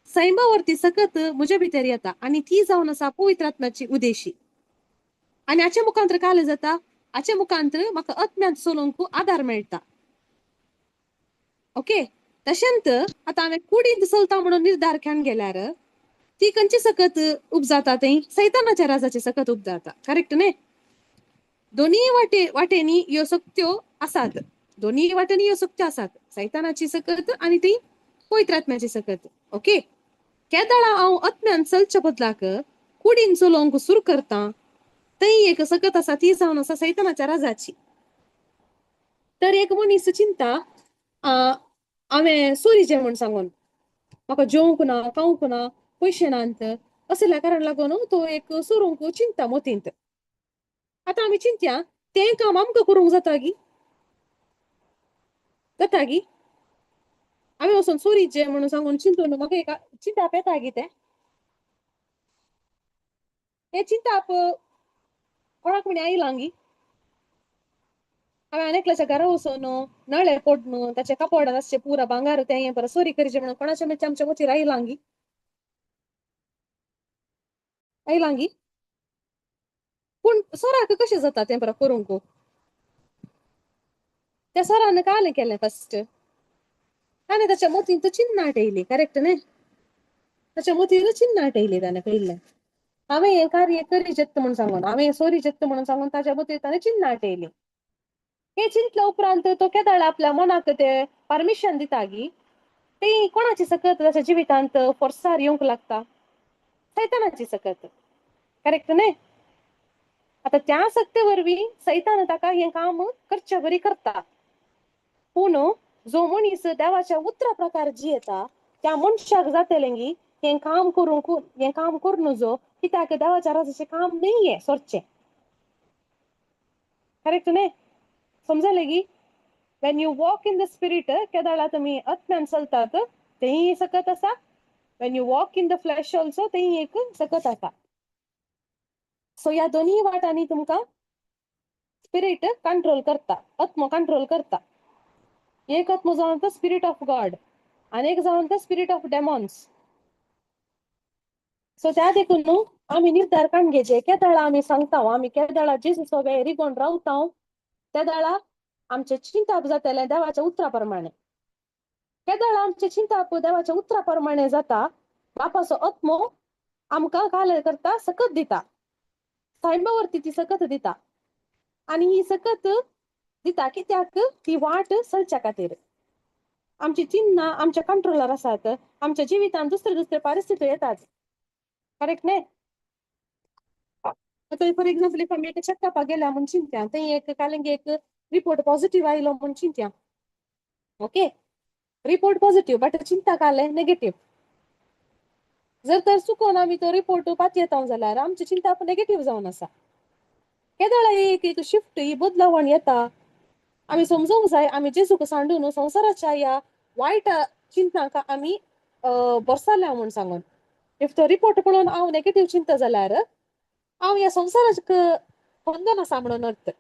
Speaker 1: सैमा वरती सकत म्हजे भितर येता आनी ती जावन आसा पवित्र आत्म्याची उदेशी. आनी हाचे मुखांत्र काले जाता, हाचे मुखांत्र म्हाका आत्म्यान चलोवंक आदार मेळटा. ओके, तशेंच आतां हांवें कुडींत चलता म्हणून निर्धार खेळून गेल्यार ती खंयची सकत उपजाता, थंय सैतानाच्या राजाची सकत उपजाता. करेक्ट न्ही? दोनूय वाटेंनी ह्यो सक्त्यो आसात, दोनूय वाटेंनी ह्यो सक्त्यो आसात, सैतानाची सकत आनी ती पवित्र आत्म्याची सकत. ओके, केदळा हांव आत्म्यान चलच्या बदलाक कुडीन चलोवंक सुरू करता, थंय एक सकत आसा ती जावन आसा सैतानाच्या राजाची. तर एक मनीस चिंता हांवें सोरीचें म्हूण सांगून म्हाका जेवंक ना, खावंक ना, पयशे नात, असल्या कारण लागून तो एक सोरूंक चिंता मोतींत. आतां आमी चिंत्या तें काम आमकां करूंक जाता गी, जाता गी? आमी वचून सोरीचें म्हणून सांगून चिंतून म्हाका एक चिंताप येता गी? तें हें चिंताप कोणाक म्हणी आयलां गी? हांवें आनी एकल्याच्या घरा वचून नळे पडून ताचे कपडान आसचे पुरा भांगार तें परत चोरी करचें म्हणून कोणाच्या मातशें आमच्या मोतीर आयलां गी? आयलां गी? पूण सराक कशें जाता तें परत करूंक? त्या सरान कालें केलें फस्ट, ताणें ताच्या मोतींत चिन्नां आटयलीं. करेक्ट न्ही? ताच्या मोतीर चिन्नां आटयलीं ताणें. पयलें हांवें हें कार्य करी जेत्त म्हूण सांगून, हांवें सोरी जेत्त म्हणून सांगून ताच्या मोतीर ताणें चिन्नां आटयलीं. हें चिंतल्या उपरांत तो केदळ आपल्या मनाक ते परमिशन दिता गी, ती कोणाची सकत ताच्या जिवितांत फोर्सार येवंक लागता? सैतानाची सकत. करेक्ट न्ही? आतां त्या सक्ते वरवीं सैतान ताका हें काम करचे बरी करता. पूण जो मनीस देवाच्या उतरा प्रकार जियेता त्या मनशाक जातलें गी हें काम करूंक, हें काम करूं नजो, कित्याक देवाच्या राजाचें काम न्ही हें सोरचें. करेक्ट न्ही? समजलें गी? When you walk in the spirit, केदळा तुमी आत्म्यान चलतात तेंय सकत आसा, when you walk in the flesh also तेंय एक सकत आसा. सो ह्या दोनूय वाटांनी तुमकां स्पिरीट कंट्रोल करता, आत्मो कंट्रोल करता. एक आत्मो जावन तो स्पिरीट ऑफ गॉड आनी एक जावन तो स्पिरीट ऑफ डेमॉन्स. सो त्या देखून न्हू आमी निर्धार काडून घेवचे, केदळा आमी सांगता आमी केदळा जेजू सोबे रिगोन रावता तेदळा आमचें चिंताप जातलें देवाच्या उतरा प्रमाणे. केदळा आमचें चिंताप देवाच्या उतरा प्रमाणे जाता, बापाचो आत्मो आमकां काल करता, सकत दिता, सायबा वरती ती सकत दिता. आनी ही सकत दिता कित्याक? ती वाट चलच्या खातीर. आमची चिन्नां आमच्या कंट्रोलार आसात, आमच्या जिवितांत दुसरे दुसरे परिस्थिती येतात. करेक्ट न्ही? आतां फॉर एग्जाम्पल if आमी एक चॅकअपाक गेल्या म्हूण चिंत्या, थंय एक कालंगी एक रिपोर्ट पॉझिटिव्ह आयलो म्हूण चिंत्या. ओके, रिपोर्ट पॉझिटिव्ह बट चिंता कालें नेगेटिव्ह. जर तर चुकोन आमी तो रिपोर्ट पातयेता जाल्यार आमची चिंता नेगेटिव्ह जावन आसा. केदळा एक एक शिफ्ट ही बदलावण येता. आमी समजूंक जाय आमी जेजूक सांडून संवसाराच्या ह्या वायट चिंतनाक आमी बरसाल्या म्हूण सांगून. If तो रिपोर्ट पळोवन हांव नेगेटिव्ह चिंता जाल्यार हांव ह्या संवसाराक बंधन आसा म्हणून अर्थ.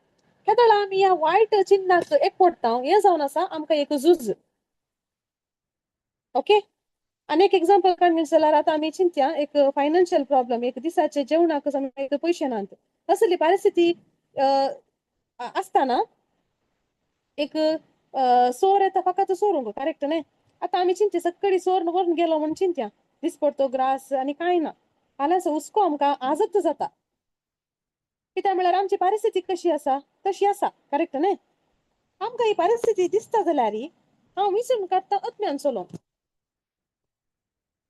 Speaker 1: केदळा आमी ह्या वायट चिंतनाक एक पडटा, हें जावन आसा आमकां एक झूज. ओके, आनी एक एग्जाम्पल काडून जाल्यार आतां आमी चिंत्या एक फायनान्शियल प्रॉब्लम, एक दिसाचे जेवणाक आमी पयशे नात, असली परिस्थिती आसतना एक सोर येता फकत सोरूंक. करेक्ट न्ही? आतां आमी चिंत्या सक्कडी सोर व्हरून गेलो म्हूण चिंत्या, दिसपडतो ग्रास आनी कांय ना, फाल्यांचो हुस्को आमकां आजच जाता. कित्याक म्हळ्यार आमची परिस्थिती कशी आसा तशी आसा. करेक्ट न्ही? आमकां ही परिस्थिती दिसता जाल्यार हांव विंचून काडटा आत्म्यान चलोवंक.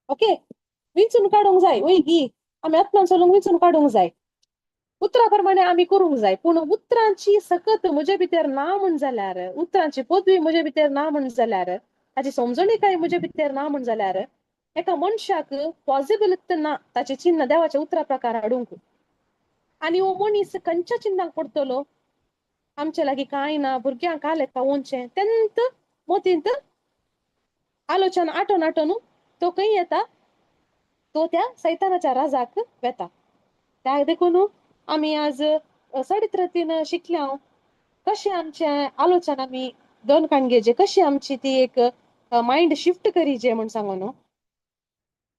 Speaker 1: ओके, विंचून काडूंक जाय वय गी, आमी आत्म्यान चलोवंक विंचून काडूंक जाय, उतरा प्रमाणे आमी करूंक जाय. पूण उतरांची सकत म्हजे भितर ना म्हूण जाल्यार, उतरांची पदवी म्हजे भितर ना म्हूण जाल्यार, ताची समजणी काय म्हजे भितर ना म्हूण जाल्यार एका मनशाक पॉसिबल ना ताचे चिन्ह देवाच्या उतरा प्रकार हाडूंक. आनी हो मनीस खंयच्या चिन्नाक पडटलो? आमचे लागीं कांय ना, भुरग्यांक कालें खावोवचें, तेंत मोतींत आलोचन आटोवन आटोवन तो खंय येता, तो त्या सैतानाच्या राजाक वेता. त्या देखून आमी आज चरित्रतीन शिकल्या कशें आमचें आलोचन आमी दोन काणगेचे कशी आमची ती एक मायंड शिफ्ट करीजे म्हूण सांगू न्हू.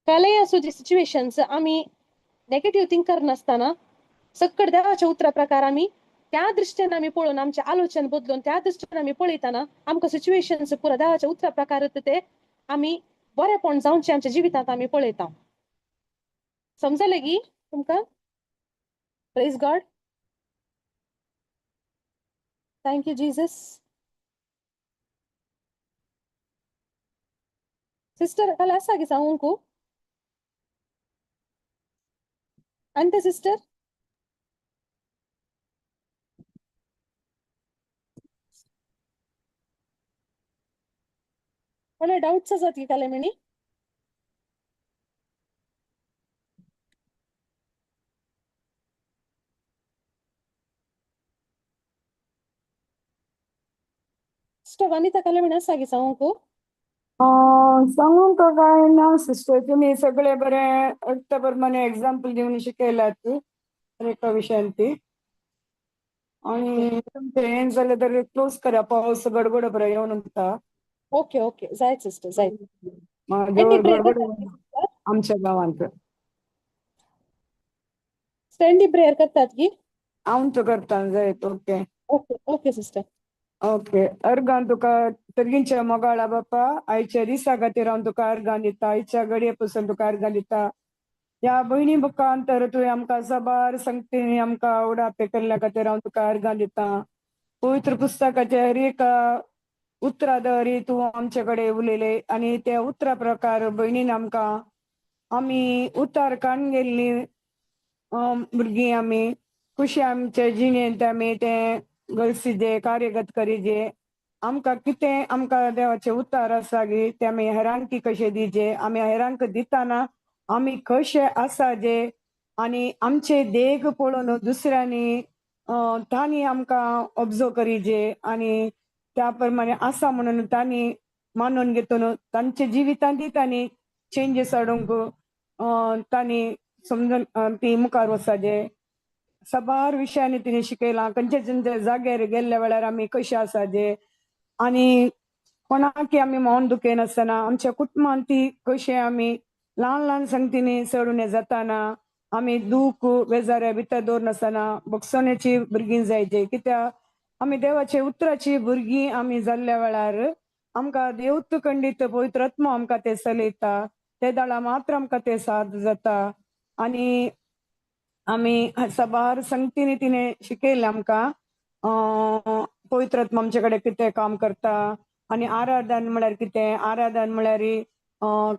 Speaker 1: कालय आसूं जी सिच्युएशन्स आमी नेगेटीव थिंक करनासतना सक्कड देवाच्या उतरा प्रकार आमी त्या दृश्टीन आमी पळोवन आमचें आलोचन बदलून त्या दृश्टीन आमी पळयतना आमकां सिच्युएशन्स पुरा देवाच्या उतरा प्रकार ते आमी बरेपण जावचें आमच्या जिवितांत आमी पळयता. समजलें गी तुमकां? Praise God. Thank you Jesus. Sister काल आसा गी सांगूंक अंत सिस्टर? कोणा डाउट्स आसात की काल म्हणी? सिस्टर वनिता काल म्हणी आसा की सांगूंक?
Speaker 3: सांगूंक काय ना सिस्टर, तुमी सगळे बरें अर्थ प्रमाणे एग्जाम्पल दिवन शिकयलात हर एका विशयान ती. आणि तुमचें हें जालें तर क्लोज करा, पावस गडगड बरो येवन उरता.
Speaker 1: ओके ओके, जायत सिस्टर, जायत.
Speaker 3: जोर गडगड आमच्या गांवांत.
Speaker 1: स्टँडी प्रेयर करतात की?
Speaker 3: हांव तो करता, जायत. Okay
Speaker 1: okay okay sister.
Speaker 3: Okay. Organ तुका सर्गींच्या मोगाळा बापा, आयच्या दिसा खातीर हांव तुका अर्गान दिता, आयच्या घडये पसून तुका अर्गान दिता. ह्या भयणी बुकान तर तुवें आमकां साबार संगतींनी आमकां उडापे केल्ल्या खातीर हांव तुका अर्गान दिता. पवित्र पुस्तकाचे हर एका उतरादरी तूं आमचे कडेन उलयले आनी त्या उतरा प्रकार भयणीन आमकां आमी उतार काडून गेल्ली भुरगीं आमी खुशी आमचे जिणेंत आमी तें गरसीजे कार्यगत करीजे. आमकां कितें आमकां देवाचे उतार आसा गी ते आमी हेरांकी कशें दिजे, आमी हेरांक दिताना आमी कशे आसा जे आनी आमचे देख पळोवन दुसऱ्यांनी तांणी आमकां ऑब्जर्व करीजे आनी त्या प्रमाणे आसा म्हणून तांणी मानून घेतून तांच्या जिवितांत तांणी चेंजीस हाडूंक तांणी समजून ती मुखार वचपाचें. साबार विशयांनी तिणें शिकयलां, खंयच्या खंयच्या जाग्यार गेल्ल्या वेळार आमी कशें आसा जे आनी कोणाकी आमी मौन दुखयनासतना आमच्या कुटुंबान ती कशें आमी ल्हान ल्हान संगतींनी चड जाताना आमी दूख बेजाऱ्या भितर दवरनासतना भोगसण्याची भुरगीं जायचे, कित्याक आमी देवाचे उतराची भुरगीं आमी जाल्ल्या वेळार आमकां देवत खंडीत पवित्र आत्मो आमकां ते चलयता, ते दाळा मात्र आमकां ते साथ जाता. आनी आमी साबार संगतींनी तिणें शिकयलें आमकां पवित्र आत्मो आमचे कडेन कितें काम करता आनी आराधन म्हळ्यार कितें, आराधन म्हळ्यार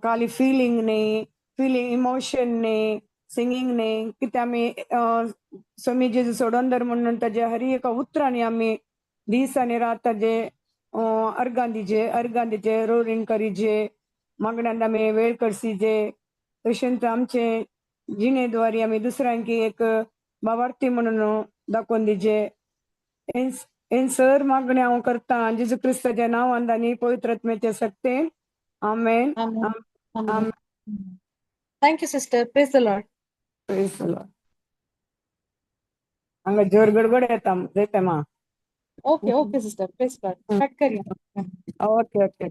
Speaker 3: खाली फिलींग न्ही, फिलींग इमोशन न्ही, सिंगींग न्ही, कितें आमी स्वामी जेजू सोडून धर म्हणून ताजे हर एका उतरांनी आमी दीस आनी रात ताजे अर्गां दिजे, अर्गां दिजे, रोरींग करीजे, मागण्यांत आमी वेळ करसीजे. तशेंच आमचे जिणेद्वारे आमी दुसऱ्यांकी एक भावार्थी म्हणून दाखोवन दिजे. हें सर मागणें हांव करता जेजू क्रिस्ताच्या नांवान आनी पवित्र आत्म्याच्या सक्तेन, आमेन.
Speaker 1: आमेन. Thank you sister. Praise the Lord.
Speaker 3: Praise the Lord. हांगा जोर गडगड येता जायते मा.
Speaker 1: Okay okay sister, praise God. Cut करूया.
Speaker 3: Okay okay.